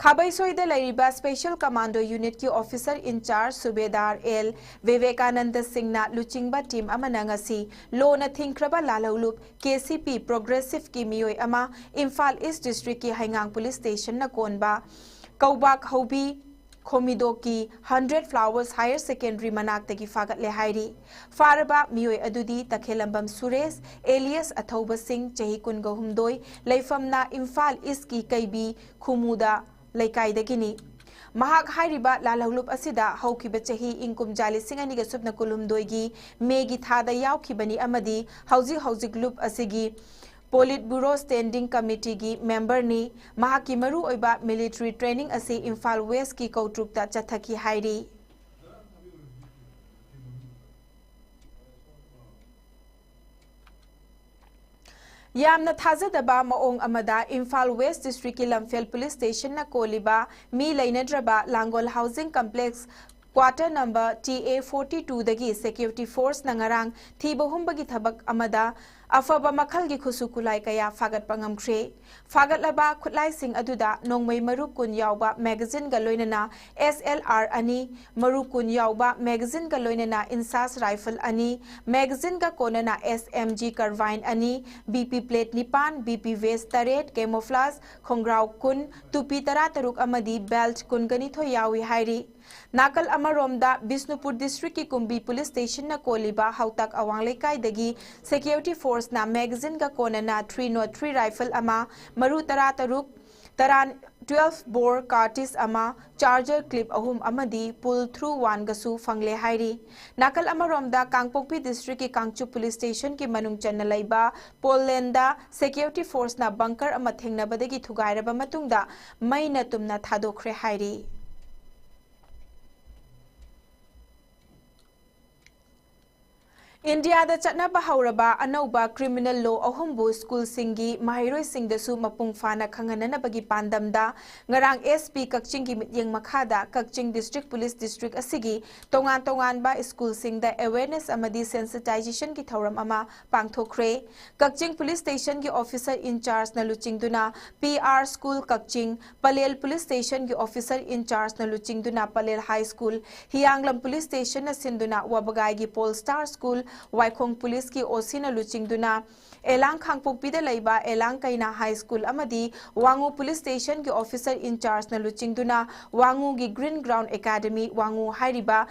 ꯈꯥꯕꯩꯁꯣꯏꯗ ꯂꯩꯔꯤꯕ Special Commando Unit ꯀꯤ officer in charge ꯁꯨꯕꯦꯗꯥꯔ L Vivekananda ꯁꯤꯡꯅ ꯂꯨꯆꯤꯡꯕ team ꯑꯃꯅ ꯉꯁꯤ ꯂꯣꯅ ꯊꯤꯡꯈ꯭ꯔꯕ ꯂꯥꯜꯍꯧꯂꯨꯞ K C P Progressive ꯀꯤ ꯃꯤꯑꯣꯏ ꯑꯃ ꯏꯝꯐꯥꯜ East District ꯀꯤ ꯍꯩꯉꯥꯡ Police Station ꯅ ꯀꯣꯟꯕ ꯀꯧꯕꯥꯛ ꯍꯧꯕꯤ ꯈꯣꯃꯤꯗꯣꯛꯀꯤ Hundred Flowers Higher Secondary ꯃꯅꯥꯛꯇꯒꯤ ꯐꯥꯒꯠꯂꯦ ꯍꯥꯏꯔꯤ꯫ ꯐꯥꯔꯕ ꯃꯤꯑꯣꯏ ꯑꯗꯨꯗꯤ ꯇꯈꯦꯂꯝꯕꯝ ꯁꯨꯔꯦꯁ, alias ꯑꯊꯧꯕ ꯁꯤꯡ, ꯆꯍꯤ ꯀꯨꯟꯒ ꯍꯨꯝꯗꯣꯏ, ꯂꯩꯐꯝꯅ ꯏꯝꯐꯥꯜ East ꯀꯤ ꯀꯩꯕꯤ ꯈꯨꯃꯨꯗ ꯂꯩꯀꯥꯏꯗꯒꯤꯅꯤ꯫ ꯃꯍꯥꯛ ꯍꯥꯏꯔꯤꯕ ꯂꯥꯜꯍꯧꯂꯨꯞ ꯑꯁꯤꯗ ꯍꯧꯈꯤꯕ ꯆꯍꯤ ꯏꯪ ꯀꯨꯝꯖꯥ ꯂꯤꯁꯤꯡ ꯑꯅꯤꯒ ꯁꯨꯞꯅ ꯀꯨꯟꯍꯨꯝꯗꯣꯏꯒꯤ ꯃꯦꯒꯤ ꯊꯥꯗ ꯌꯥꯎꯈꯤꯕꯅꯤ ꯑꯃꯗꯤ ꯍꯧꯖꯤꯛ ꯍꯧꯖꯤꯛ ꯂꯨꯞ ꯑꯁꯤꯒꯤ Politburo Standing Committeeꯒꯤ memberꯅꯤ꯫ ꯃꯍꯥꯛꯀꯤ ꯃꯔꯨꯑꯣꯏꯕ military training ꯑꯁꯤ ꯏꯝꯐꯥꯜ Westꯀꯤ ꯀꯧꯇ꯭ꯔꯨꯛꯇ ꯆꯠꯊꯈꯤ ꯍꯥꯏꯔꯤ꯫ ꯌꯥꯝꯅ ꯊꯥꯖꯗꯕ ꯃꯑꯣꯡ ꯑꯃꯗ Imphal West Districtꯀꯤ ꯂꯝꯐꯦꯜ Police Stationꯅ ꯀꯣꯜꯂꯤꯕ me ꯂꯩꯅꯗ꯭ꯔꯕ Langol Housing Complex quarter number T A forty twoꯗꯒꯤ security forceꯅ ꯉꯔꯥꯡ ꯊꯤꯕ ꯍꯨꯝꯕꯒꯤ ꯊꯕꯛ ꯑꯃꯗ ꯑꯐꯕ ꯃꯈꯜꯒꯤ ꯈꯨꯠꯁꯨ ꯈꯨꯠꯂꯥꯏ ꯀꯌꯥ ꯐꯥꯒꯠꯄ ꯉꯝꯈ꯭ꯔꯦ꯫ ꯐꯥꯒꯠꯂꯕ ꯈꯨꯠꯂꯥꯏꯁꯤꯡ ꯑꯗꯨꯗ ꯅꯣꯡꯃꯩ ꯃꯔꯨ ꯀꯨꯟ ꯌꯥꯎꯕ magazineꯒ ꯂꯣꯏꯅꯅ S L R ꯑꯅꯤ, ꯃꯔꯨ ꯀꯨꯟ ꯌꯥꯎꯕ magazineꯒ ꯂꯣꯏꯅꯅ INSAS rifle ꯑꯅꯤ, magazineꯒ ꯀꯣꯟꯅꯅ S M G carbine ꯑꯅꯤ, B P plate ꯅꯤꯄꯥꯟ, B P vest ꯇꯔꯦꯠ, camouflage ꯈꯣꯡꯒ꯭ꯔꯥꯎ ꯀꯨꯟ, ꯇꯨꯄꯤ ꯇꯔꯥꯇꯔꯨꯛ ꯑꯃꯗꯤ belt ꯀꯨꯟꯒꯅꯤꯊꯣꯏ ꯌꯥꯎꯏ ꯍꯥꯏꯔꯤ꯫ ꯅꯥꯀꯜ ꯑꯃꯔꯣꯝꯗ, ꯕꯤꯁꯅꯨꯄꯨꯔ Districtꯀꯤ ꯀꯨꯝꯕꯤ Police Stationꯅ ꯀꯣꯜꯂꯤꯕ ꯍꯥꯎꯇꯛ ꯑꯋꯥꯡ ꯂꯩꯀꯥꯏꯗꯒꯤ security forceꯅ magazineꯒ ꯀꯣꯟꯅꯅ three nought three rifle ꯑꯃ, ꯃꯔꯨ ꯇꯔꯥꯇꯔꯨꯛ, ꯇꯔꯥ, twelve bore cartridge ꯑꯃ, charger clip ꯑꯍꯨꯝ ꯑꯃꯗꯤ pull through oneꯒꯁꯨ ꯐꯪꯂꯦ ꯍꯥꯏꯔꯤ꯫ ꯅꯥꯀꯜ ꯑꯃꯔꯣꯝꯗ, ꯀꯥꯡꯄꯣꯛꯄꯤ Districtꯀꯤ ꯀꯥꯡꯆꯨꯞ Police Stationꯒꯤ ꯃꯅꯨꯡ ꯆꯟꯅ ꯂꯩꯕ Pollandꯗ security forceꯅ bunker ꯑꯃ ꯊꯦꯡꯅꯕꯗꯒꯤ ꯊꯨꯒꯥꯏꯔꯕ ꯃꯇꯨꯡꯗ ꯃꯩꯅ ꯇꯨꯝꯅ ꯊꯥꯗꯣꯛꯈ꯭ꯔꯦ ꯍꯥꯏꯔꯤ꯫ ꯏꯟꯗꯤꯌꯥꯗ ꯆꯠꯅꯕ ꯍꯧꯔꯕ ꯑꯅꯧꯕ criminal law ꯑꯍꯨꯝꯕꯨ schoolꯁꯤꯡꯒꯤ ꯃꯍꯩꯔꯣꯏꯁꯤꯡꯗꯁꯨ ꯃꯄꯨꯡ ꯐꯥꯅ ꯈꯪꯍꯟꯅꯅꯕꯒꯤ ꯄꯥꯟꯗꯝꯗ ꯉꯔꯥꯡ S P ꯀꯛꯆꯤꯡꯒꯤ ꯃꯤꯠꯌꯦꯡ ꯃꯈꯥꯗ ꯀꯛꯆꯤꯡ District Police District ꯑꯁꯤꯒꯤ ꯇꯣꯉꯥꯟ ꯇꯣꯉꯥꯟꯕ schoolꯁꯤꯡꯗ awareness ꯑꯃꯗꯤ sensitizationꯒꯤ ꯊꯧꯔꯝ ꯑꯃ ꯄꯥꯡꯊꯣꯛꯈ꯭ꯔꯦ꯫ ꯀꯛꯆꯤꯡ Police Stationꯒꯤ officer in chargeꯅ ꯂꯨꯆꯤꯡꯗꯨꯅ P R School Kakching, Pallel Police Stationꯒꯤ officer in chargeꯅ ꯂꯨꯆꯤꯡꯗꯨꯅ ꯄꯂꯦꯜ High School, ꯍꯤꯌꯥꯡꯂꯝ Police Stationꯅ ꯁꯤꯟꯗꯨꯅ ꯋꯥꯕꯒꯥꯏꯒꯤ Pole Star School, ꯋꯥꯏꯈꯣꯡ Policeꯀꯤ O Cꯅ ꯂꯨꯆꯤꯡꯗꯨꯅ ꯑꯦꯂꯥꯡ ꯈꯥꯡꯄꯣꯛꯄꯤꯗ ꯂꯩꯕ ꯑꯦꯂꯥꯡ ꯀꯩꯅꯥ High School ꯑꯃꯗꯤ ꯋꯥꯉꯨ Police Stationꯒꯤ officer in chargeꯅ ꯂꯨꯆꯤꯡꯗꯨꯅ ꯋꯥꯉꯨꯒꯤ Green Ground Academy ꯋꯥꯉꯨ ꯍꯥꯏꯔꯤꯕ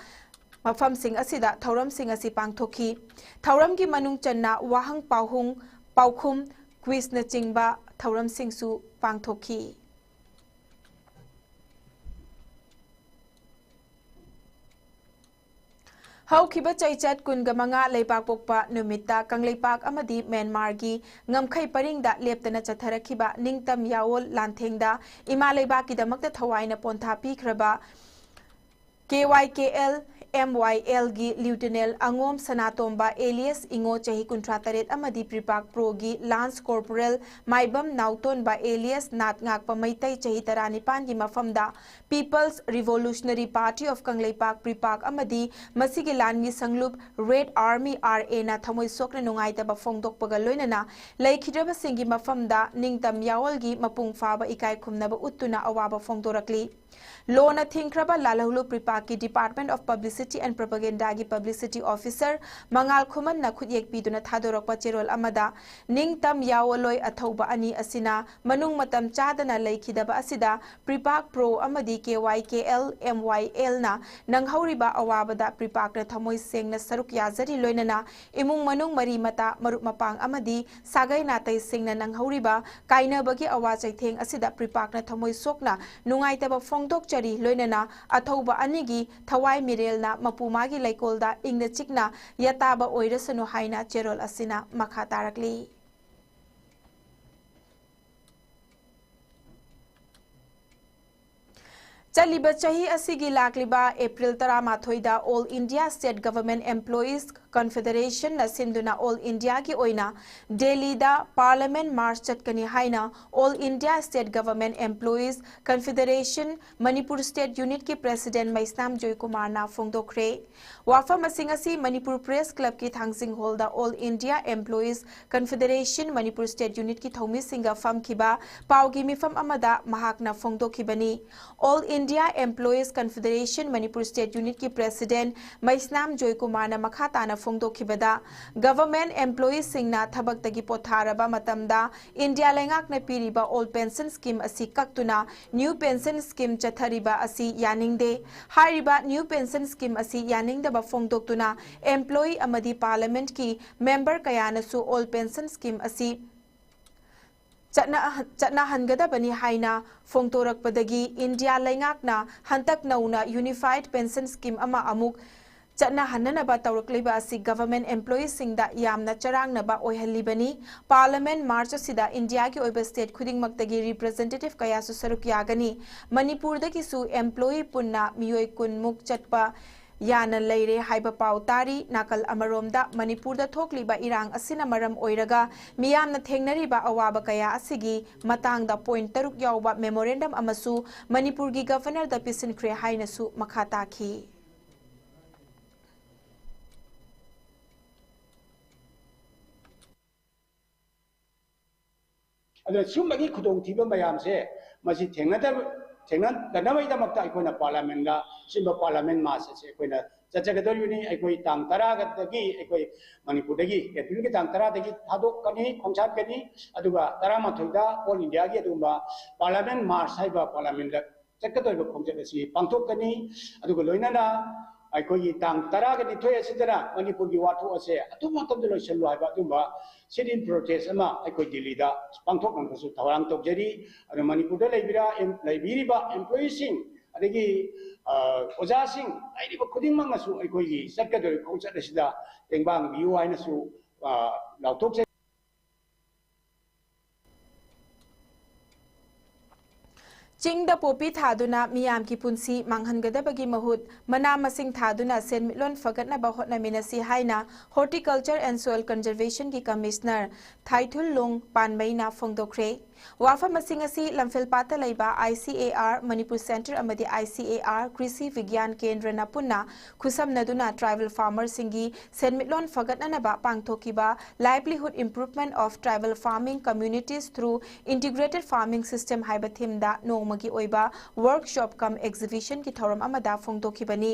ꯃꯐꯝꯁꯤꯡ ꯑꯁꯤꯗ ꯊꯧꯔꯝꯁꯤꯡ ꯑꯁꯤ ꯄꯥꯡꯊꯣꯛꯈꯤ꯫ ꯊꯧꯔꯝꯒꯤ ꯃꯅꯨꯡ ꯆꯟꯅ ꯋꯥꯍꯪ ꯄꯥꯎꯍꯨꯡ, ꯄꯥꯎꯈꯨꯝ, quizꯅꯆꯤꯡꯕ ꯊꯧꯔꯝꯁꯤꯡꯁꯨ ꯄꯥꯡꯊꯣꯛꯈꯤ꯫ ꯍꯧꯈꯤꯕ ꯆꯩꯆꯠ ꯀꯨꯟꯒ ꯃꯉꯥ ꯂꯩꯕꯥꯛ ꯄꯣꯛꯄ ꯅꯨꯃꯤꯠꯇ ꯀꯪꯂꯩꯄꯥꯛ ꯑꯃꯗꯤ ꯃ꯭ꯌꯥꯟꯃꯥꯔꯒꯤ ꯉꯝꯈꯩ ꯄꯔꯤꯡꯗ ꯂꯦꯞꯇꯅ ꯆꯠꯊꯔꯛꯈꯤꯕ ꯅꯤꯡꯇꯝ ꯌꯥꯑꯣꯜ ꯂꯥꯟꯊꯦꯡꯗ ꯏꯃꯥ ꯂꯩꯕꯥꯛꯀꯤꯗꯃꯛꯇ ꯊꯋꯥꯏꯅ ꯄꯣꯟꯊꯥ ꯄꯤꯈ꯭ꯔꯕ ꯀꯦ ꯋꯥꯏ ꯀꯦ ꯑꯦꯜ ꯑꯦꯝ ꯋꯥꯏ ꯑꯦꯜꯒꯤ ꯂꯤꯎꯇꯤꯅꯦꯜ ꯑꯉꯣꯝ ꯁꯅꯥꯇꯣꯝꯕ ꯑꯦꯂꯤꯌꯁ ꯏꯉꯣ ꯆꯍꯤ ꯀꯨꯟꯊ꯭ꯔꯥ ꯇꯔꯦꯠ ꯑꯃꯗꯤ ꯄ꯭ꯔꯤꯄꯥꯛ ꯄ꯭ꯔꯣꯒꯤ ꯂꯥꯟꯁ ꯀꯣꯔꯄꯣꯔꯦꯜ ꯃꯥꯏꯕꯝ ꯅꯥꯎꯇꯣꯟꯕ ꯑꯦꯂꯤꯌꯁ ꯅꯥꯠ ꯉꯥꯛꯄ ꯃꯩꯇꯩ ꯆꯍꯤ ꯇꯔꯥꯅꯤꯄꯥꯟꯒꯤ ꯃꯐꯝꯗ People's Revolutionary Party of Kangleipak ꯄ꯭ꯔꯤꯄꯥꯛ ꯑꯃꯗꯤ ꯃꯁꯤꯒꯤ ꯂꯥꯟꯒꯤ ꯁꯪꯂꯨꯞ ꯔꯦꯗ ꯑꯥꯔꯃꯤ ꯑꯥꯔ ꯑꯦꯅ ꯊꯃꯣꯏ ꯁꯣꯛꯅ ꯅꯨꯡꯉꯥꯏꯇꯕ ꯐꯣꯡꯗꯣꯛꯄꯒ ꯂꯣꯏꯅꯅ ꯂꯩꯈꯤꯗ꯭ꯔꯕꯁꯤꯡꯒꯤ ꯃꯐꯝꯗ ꯅꯤꯡꯇꯝ ꯌꯥꯑꯣꯜꯒꯤ ꯃꯄꯨꯡ ꯐꯥꯕ ꯏꯀꯥꯏ ꯈꯨꯝꯅꯕ ꯎꯠꯇꯨꯅ ꯑꯋꯥꯕ ꯐꯣꯡꯗꯣꯔꯛꯂꯤ꯫ ꯂꯣꯅ ꯊꯤꯡꯈ꯭ꯔꯕ ꯂꯥꯜꯍꯧꯂꯨꯞ ꯄ꯭ꯔꯤꯄꯥꯛꯀꯤ Department of Publicity and Propagandaꯒꯤ publicity officer ꯃꯉꯥꯜ ꯈꯨꯃꯟꯅ ꯈꯨꯠꯌꯦꯛ ꯄꯤꯗꯨꯅ ꯊꯥꯗꯣꯔꯛꯄ ꯆꯦꯔꯣꯜ ꯑꯃꯗ, ꯅꯤꯡꯇꯝ ꯌꯥꯑꯣꯜꯂꯣꯏ ꯑꯊꯧꯕ ꯑꯅꯤ ꯑꯁꯤꯅ ꯃꯅꯨꯡ ꯃꯇꯝ ꯆꯥꯗꯅ ꯂꯩꯈꯤꯗꯕ ꯑꯁꯤꯗ ꯄ꯭ꯔꯤꯄꯥꯛ ꯄ꯭ꯔꯣ ꯑꯃꯗꯤ ꯀꯦ ꯋꯥꯏ ꯀꯦ ꯑꯦꯜ ꯑꯦꯝ ꯋꯥꯏ ꯑꯦꯜꯅ ꯅꯪꯍꯧꯔꯤꯕ ꯑꯋꯥꯕꯗ ꯄ꯭ꯔꯤꯄꯥꯛꯅ ꯊꯃꯣꯏ ꯁꯦꯡꯅ ꯁꯔꯨꯛ ꯌꯥꯖꯔꯤ, ꯂꯣꯏꯅꯅ ꯏꯃꯨꯡ ꯃꯅꯨꯡ, ꯃꯔꯤ ꯃꯇꯥ, ꯃꯔꯨꯞ ꯃꯄꯥꯡ ꯑꯃꯗꯤ ꯁꯥꯒꯩ ꯅꯥꯇꯩꯁꯤꯡꯅ ꯅꯪꯍꯧꯔꯤꯕ ꯀꯥꯏꯅꯕꯒꯤ ꯑꯋꯥ ꯆꯩꯊꯦꯡ ꯑꯁꯤꯗ ꯄ꯭ꯔꯤꯄꯥꯛꯅ ꯊꯃꯣꯏ ꯁꯣꯛꯅ ꯅꯨꯡꯉꯥꯏꯇꯕ ꯐꯣꯡꯗꯣꯛꯆꯔꯤ, ꯂꯣꯏꯅꯅ ꯑꯊꯧꯕ ꯑꯅꯤꯒꯤ ꯊꯋꯥꯏ ꯃꯤꯔꯦꯜꯅ ꯃꯄꯨ ꯃꯥꯒꯤ ꯂꯩꯀꯣꯜꯗ ꯏꯪꯅ ꯆꯤꯛꯅ ꯌꯥꯇꯥꯕ ꯑꯣꯏꯔꯁꯅꯨ ꯍꯥꯏꯅ ꯆꯦꯔꯣꯜ ꯑꯁꯤꯅ ꯃꯈꯥ ꯇꯥꯔꯛꯂꯤ꯫ ꯆꯠꯂꯤꯕ ꯆꯍꯤ ꯑꯁꯤꯒꯤ ꯂꯥꯛꯂꯤꯕ ꯑꯦꯄ꯭ꯔꯤꯜ ꯇꯔꯥꯃꯥꯊꯣꯏꯗ All India State Government Employees Confederationꯅ ꯁꯤꯟꯗꯨꯅ All Indiaꯒꯤ ꯑꯣꯏꯅ ꯗꯦꯜꯂꯤꯗ Parliament March ꯆꯠꯀꯅꯤ ꯍꯥꯏꯅ All India State Government Employees Confederation Manipur State Unitꯀꯤ President ꯃꯩꯁꯅꯥꯝ ꯖꯣꯏꯀꯨꯃꯥꯔꯅ ꯐꯣꯡꯗꯣꯛꯈ꯭ꯔꯦ꯫ ꯋꯥꯐꯝ ꯑꯁꯤ ꯉꯁꯤ ꯃꯅꯤꯄꯨꯔ Press Clubꯀꯤ ꯊꯥꯡꯖꯤꯡ ꯍꯣꯜꯗ All India Employees Confederation Manipur State Unitꯀꯤ ꯊꯧꯃꯤꯁꯤꯡꯒ ꯐꯝꯈꯤꯕ ꯄꯥꯎꯒꯤ ꯃꯤꯐꯝ ꯑꯃꯗ ꯃꯍꯥꯛꯅ ꯐꯣꯡꯗꯣꯛꯈꯤꯕꯅꯤ꯫ All India Employees Confederation Manipur State Unitꯀꯤ President ꯃꯩꯁꯅꯥꯝ ꯖꯣꯏꯀꯨꯃꯥꯔꯅ ꯃꯈꯥ ꯇꯥꯅ ꯐꯣꯡꯗꯣꯛꯈꯤꯕꯗ, Government employeeꯁꯤꯡꯅ ꯊꯕꯛꯇꯒꯤ ꯄꯣꯊꯥꯔꯕ ꯃꯇꯝꯗ India ꯂꯩꯉꯥꯛꯅ ꯄꯤꯔꯤꯕ Old Pension Scheme ꯑꯁꯤ ꯀꯛꯇꯨꯅ New Pension Scheme ꯆꯠꯊꯔꯤꯕ ꯑꯁꯤ ꯌꯥꯅꯤꯡꯗꯦ꯫ ꯍꯥꯏꯔꯤꯕ New Pension Scheme ꯑꯁꯤ ꯌꯥꯅꯤꯡꯗꯕ ꯐꯣꯡꯗꯣꯛꯇꯨꯅ employee ꯑꯃꯗꯤ Parliamentꯀꯤ member ꯀꯌꯥꯅꯁꯨ Old Pension Scheme ꯑꯁꯤ ꯆꯠꯅ-, ꯆꯠꯅꯍꯟꯒꯗꯕꯅꯤ ꯍꯥꯏꯅ ꯐꯣꯡꯗꯣꯔꯛꯄꯗꯒꯤ India ꯂꯩꯉꯥꯛꯅ ꯍꯟꯇꯛ ꯅꯧꯅ Unified Pension Scheme ꯑꯃ ꯑꯃꯨꯛ ꯆꯠꯅꯍꯟꯅꯅꯕ ꯇꯧꯔꯛꯂꯤꯕ ꯑꯁꯤ ꯒꯚꯔꯟꯃꯦꯟꯠ ꯑꯦꯝꯄ꯭ꯂꯣꯌꯤꯁꯤꯡꯗ ꯌꯥꯝꯅ ꯆꯔꯥꯡꯅꯕ ꯑꯣꯏꯍꯜꯂꯤꯕꯅꯤ꯫ ꯄꯥꯔꯂꯤꯌꯥꯃꯦꯟꯠ ꯃꯥꯔꯆ ꯑꯁꯤꯗ ꯏꯟꯗꯤꯌꯥꯒꯤ ꯑꯣꯏꯕ ꯁ꯭ꯇꯦꯠ ꯈꯨꯗꯤꯡꯃꯛꯇꯒꯤ ꯔꯤꯄ꯭ꯔꯖꯦꯟꯇꯦꯇꯤꯚ ꯀꯌꯥꯁꯨ ꯁꯔꯨꯛ ꯌꯥꯒꯅꯤ꯫ ꯃꯅꯤꯄꯨꯔꯗꯒꯤꯁꯨ ꯑꯦꯝꯄ꯭ꯂꯣꯌꯤ ꯄꯨꯟꯅ ꯃꯤꯑꯣꯏ ꯀꯨꯟꯃꯨꯛ ꯆꯠꯄ ꯌꯥꯅ ꯂꯩꯔꯦ ꯍꯥꯏꯕ ꯄꯥꯎ ꯇꯥꯔꯤ꯫ ꯅꯥꯀꯜ ꯑꯃꯔꯣꯝꯗ ꯃꯅꯤꯄꯨꯔꯗ ꯊꯣꯛꯂꯤꯕ ꯏꯔꯥꯡ ꯑꯁꯤꯅ ꯃꯔꯝ ꯑꯣꯏꯔꯒ ꯃꯤꯌꯥꯝꯅ ꯊꯦꯡꯅꯔꯤꯕ ꯑꯋꯥꯕ ꯀꯌꯥ ꯑꯁꯤꯒꯤ ꯃꯇꯥꯡꯗ ꯄꯣꯏꯟꯠ ꯇꯔꯨꯛ ꯌꯥꯎꯕ ꯃꯦꯃꯣꯔꯦꯟꯗꯝ ꯑꯃꯁꯨ ꯃꯅꯤꯄꯨꯔꯒꯤ ꯒꯚꯔꯅꯔꯗ ꯄꯤꯁꯤꯟꯈ꯭ꯔꯦ ꯍꯥꯏꯅꯁꯨ ꯃꯈꯥ ꯇꯥꯈꯤ꯫ ꯑꯗꯨꯅ ꯁꯨꯝꯕꯒꯤ ꯈꯨꯗꯣꯡꯊꯤꯕ ꯃꯌꯥꯝꯁꯦ ꯃꯁꯤ ꯊꯦꯡꯅꯗꯕ, ꯊꯦꯡꯅꯗꯅꯕꯒꯤꯗꯃꯛꯇ ꯑꯩꯈꯣꯏꯅ ꯄꯥꯔꯂꯤꯌꯥꯃꯦꯟꯠꯗ ꯁꯤꯒꯨꯝꯕ ꯄꯥꯔꯂꯤꯌꯥꯃꯦꯟꯠ ꯃꯥꯔꯆ ꯑꯁꯦ ꯑꯩꯈꯣꯏꯅ ꯆꯠꯆꯒꯗꯧꯔꯤꯕꯅꯤ꯫ ꯑꯩꯈꯣꯏ ꯇꯥꯡ ꯇꯔꯥꯗꯒꯤ ꯑꯩꯈꯣꯏ ꯃꯅꯤꯄꯨꯔꯗꯒꯤ ꯑꯦꯄ꯭ꯔꯤꯜꯒꯤ ꯇꯥꯡ ꯇꯔꯥꯗꯒꯤ ꯊꯥꯗꯣꯛꯀꯅꯤ, ꯈꯣꯡꯁꯥꯟꯒꯅꯤ꯫ ꯑꯗꯨꯒ ꯇꯔꯥꯃꯥꯊꯣꯏꯗ ꯑꯣꯜ ꯏꯟꯗꯤꯌꯥꯒꯤ ꯑꯗꯨꯒꯨꯝꯕ ꯄꯥꯔꯂꯤꯌꯥꯃꯦꯟꯠ ꯃꯥꯔꯆ ꯍꯥꯏꯕ ꯄꯥꯔꯂꯤꯌꯥꯃꯦꯟꯠꯗ ꯆꯠꯀꯗꯧꯔꯤꯕ ꯈꯣꯡꯆꯠ ꯑꯁꯤ ꯄꯥꯡꯊꯣꯛꯀꯅꯤ꯫ ꯑꯗꯨꯒ ꯂꯣꯏꯅꯅ ꯑꯩꯈꯣꯏꯒꯤ ꯇꯥꯡ ꯇꯔꯥꯒ ꯅꯤꯊꯣꯏ ꯑꯁꯤꯗꯅ ꯃꯅꯤꯄꯨꯔꯒꯤ ꯋꯥꯊꯣꯛ ꯑꯁꯦ ꯑꯊꯨꯕ ꯃꯇꯝꯗ ꯂꯣꯏꯁꯤꯜꯂꯨ ꯍꯥꯏꯕ ꯑꯗꯨꯒꯨꯝꯕ sit-in protest ꯑꯃ ꯑꯩꯈꯣꯏ ꯗꯤꯜꯂꯤꯗ ꯄꯥꯡꯊꯣꯛꯅꯕꯁꯨ ꯊꯧꯔꯥꯡ ꯇꯧꯖꯔꯤ꯫ ꯑꯗꯨ ꯃꯅꯤꯄꯨꯔꯗ ꯂꯩꯕꯤꯔ-, ꯑꯦꯝ-, ꯂꯩꯕꯤꯔꯤꯕ ꯑꯦꯝꯄ꯭ꯂꯣꯌꯤꯁꯤꯡ, ꯑꯗꯒꯤ, ꯑ, ꯑꯣꯖꯥꯁꯤꯡ, ꯂꯩꯔꯤꯕ ꯈꯨꯗꯤꯡꯃꯛꯅꯁꯨ ꯑꯩꯈꯣꯏꯒꯤ ꯆꯠꯀꯗꯧꯔꯤꯕ ꯈꯣꯡꯆꯠ ꯑꯁꯤꯗ ꯇꯦꯡꯕꯥꯡꯕꯤꯌꯨ ꯍꯥꯏꯅꯁꯨ, ꯑ, ꯂꯥꯎꯊꯣꯛꯆꯔꯤ꯫ ꯆꯤꯡꯗ ꯄꯣꯄꯤ ꯊꯥꯗꯨꯅ ꯃꯤꯌꯥꯝꯒꯤ ꯄꯨꯟꯁꯤ ꯃꯥꯡꯍꯟꯒꯗꯕꯒꯤ ꯃꯍꯨꯠ, ꯃꯅꯥ ꯃꯁꯤꯡ ꯊꯥꯗꯨꯅ ꯁꯦꯟꯃꯤꯠꯂꯣꯟ ꯐꯒꯠꯅꯕ ꯍꯣꯠꯅꯃꯤꯟꯅꯁꯤ ꯍꯥꯏꯅ Horticulture and Soil Conservation ꯒꯤ ꯀꯃꯤꯁꯅꯔ ꯊꯥꯏꯊꯨꯜꯂꯨꯡ ꯄꯥꯟꯃꯩꯅ ꯐꯣꯡꯗꯣꯛꯈ꯭ꯔꯦ꯫ ꯋꯥꯐꯝꯁꯤꯡ ꯑꯁꯤ ꯂꯝꯐꯦꯜꯄꯥꯠꯇ ꯂꯩꯕ I C A R Manipur centre ꯑꯃꯗꯤ I C A R ꯀ꯭ꯔꯤꯁꯤ ꯕꯤꯒ꯭ꯌꯥꯟ ꯀꯦꯟꯗ꯭ꯔꯅ ꯄꯨꯟꯅ ꯈꯨꯠꯁꯝꯅꯗꯨꯅ ꯇ꯭ꯔꯥꯏꯕꯦꯜ ꯐꯥꯔꯃꯔꯁꯤꯡꯒꯤ ꯁꯦꯟꯃꯤꯠꯂꯣꯟ ꯐꯒꯠꯅꯅꯕ ꯄꯥꯡꯊꯣꯛꯈꯤꯕ Livelihood Improvement of Tribal Farming Communities through Integrated Farming System ꯍꯥꯏꯕ ꯊꯤꯝꯗ ꯅꯣꯡꯃꯒꯤ ꯑꯣꯏꯕ workshop cum exhibition ꯒꯤ ꯊꯧꯔꯝ ꯑꯃꯗ ꯐꯣꯡꯗꯣꯛꯈꯤꯕꯅꯤ꯫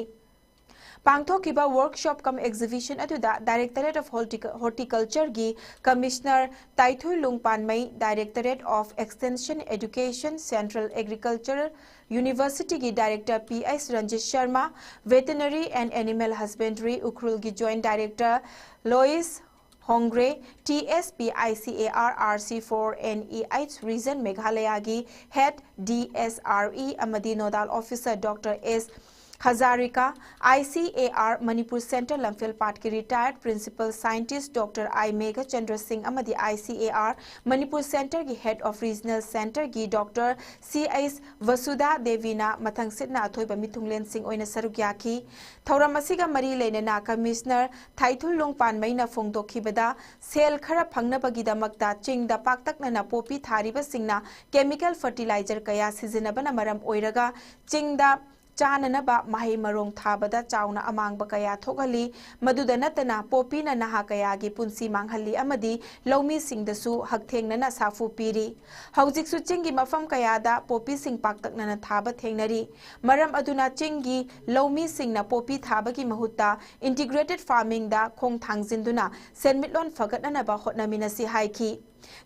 ꯄꯥꯡꯊꯣꯛꯈꯤꯕ workshop cum exhibition ꯑꯗꯨꯗ Directorate of Hortic-, Horticulture ꯒꯤ commissioner ꯇꯥꯏꯊꯨꯏꯂꯨꯡ ꯄꯥꯟꯃꯩ, Directorate of Extension Education, Central Agriculture University ꯒꯤ Director P S Ranjit Sharma, Veterinary and Animal Husbandry ꯎꯈ꯭ꯔꯨꯜꯒꯤ Joint Director ꯂꯣꯏꯁ ꯍꯣꯡꯒ꯭ꯔꯦ, T S P I C A R R C four N E H Region Meghalaya ꯒꯤ Head D S R E ꯑꯃꯗꯤ Nodal Officer Doctor S Hazarika, I C A R Manipur Centre ꯂꯝꯐꯦꯜꯄꯥꯠꯀꯤ retired principal scientist Doctor I Meghachandra Singh ꯑꯃꯗꯤ I C A R Manipur Centre ꯒꯤ head of regional centre ꯒꯤ Doctor C H Vasudha Devi ꯅ ꯃꯊꯪꯁꯤꯠꯅ ꯑꯊꯣꯏꯕ ꯃꯤꯊꯨꯡꯂꯦꯟꯁꯤꯡ ꯑꯣꯏꯅ ꯁꯔꯨꯛ ꯌꯥꯈꯤ꯫ ꯊꯧꯔꯝ ꯑꯁꯤꯒ ꯃꯔꯤ ꯂꯩꯅꯅ Commissioner ꯊꯥꯏꯊꯨꯜ ꯂꯣꯡꯄꯥꯟ ꯃꯩꯅ ꯐꯣꯡꯗꯣꯛꯈꯤꯕꯗ, ꯁꯦꯜ ꯈꯔ ꯐꯪꯅꯕꯒꯤꯗꯃꯛꯇ ꯆꯤꯡꯗ ꯄꯥꯛꯇꯛꯅꯅ ꯄꯣꯄꯤ ꯊꯥꯔꯤꯕꯁꯤꯡꯅ chemical fertilizer ꯀꯌꯥ ꯁꯤꯖꯤꯟꯅꯕꯅ ꯃꯔꯝ ꯑꯣꯏꯔꯒ ꯆꯤꯡꯗ ꯆꯥꯅꯅꯕ ꯃꯍꯩ ꯃꯔꯣꯡ ꯊꯥꯕꯗ ꯆꯥꯎꯅ ꯑꯃꯥꯡꯕ ꯀꯌꯥ ꯊꯣꯛꯍꯜꯂꯤ꯫ ꯃꯗꯨꯗ ꯅꯠꯇꯅ ꯄꯣꯄꯤꯅ ꯅꯍꯥ ꯀꯌꯥꯒꯤ ꯄꯨꯟꯁꯤ ꯃꯥꯡꯍꯜꯂꯤ ꯑꯃꯗꯤ ꯂꯧꯃꯤꯁꯤꯡꯗꯁꯨ ꯍꯛꯊꯦꯡꯅꯅ ꯁꯥꯐꯨ ꯄꯤꯔꯤ꯫ ꯍꯧꯖꯤꯛꯁꯨ ꯆꯤꯡꯒꯤ ꯃꯐꯝ ꯀꯌꯥꯗ ꯄꯣꯄꯤꯁꯤꯡ ꯄꯥꯛꯇꯛꯅꯅ ꯊꯥꯕ ꯊꯦꯡꯅꯔꯤ꯫ ꯃꯔꯝ ꯑꯗꯨꯅ ꯆꯤꯡꯒꯤ ꯂꯧꯃꯤꯁꯤꯡꯅ ꯄꯣꯄꯤ ꯊꯥꯕꯒꯤ ꯃꯍꯨꯠꯇ integrated farming ꯗ ꯈꯣꯡ ꯊꯥꯡꯖꯤꯟꯗꯨꯅ ꯁꯦꯟꯃꯤꯠꯂꯣꯟ ꯐꯒꯠꯅꯅꯕ ꯍꯣꯠꯅꯃꯤꯟꯅꯁꯤ ꯍꯥꯏꯈꯤ꯫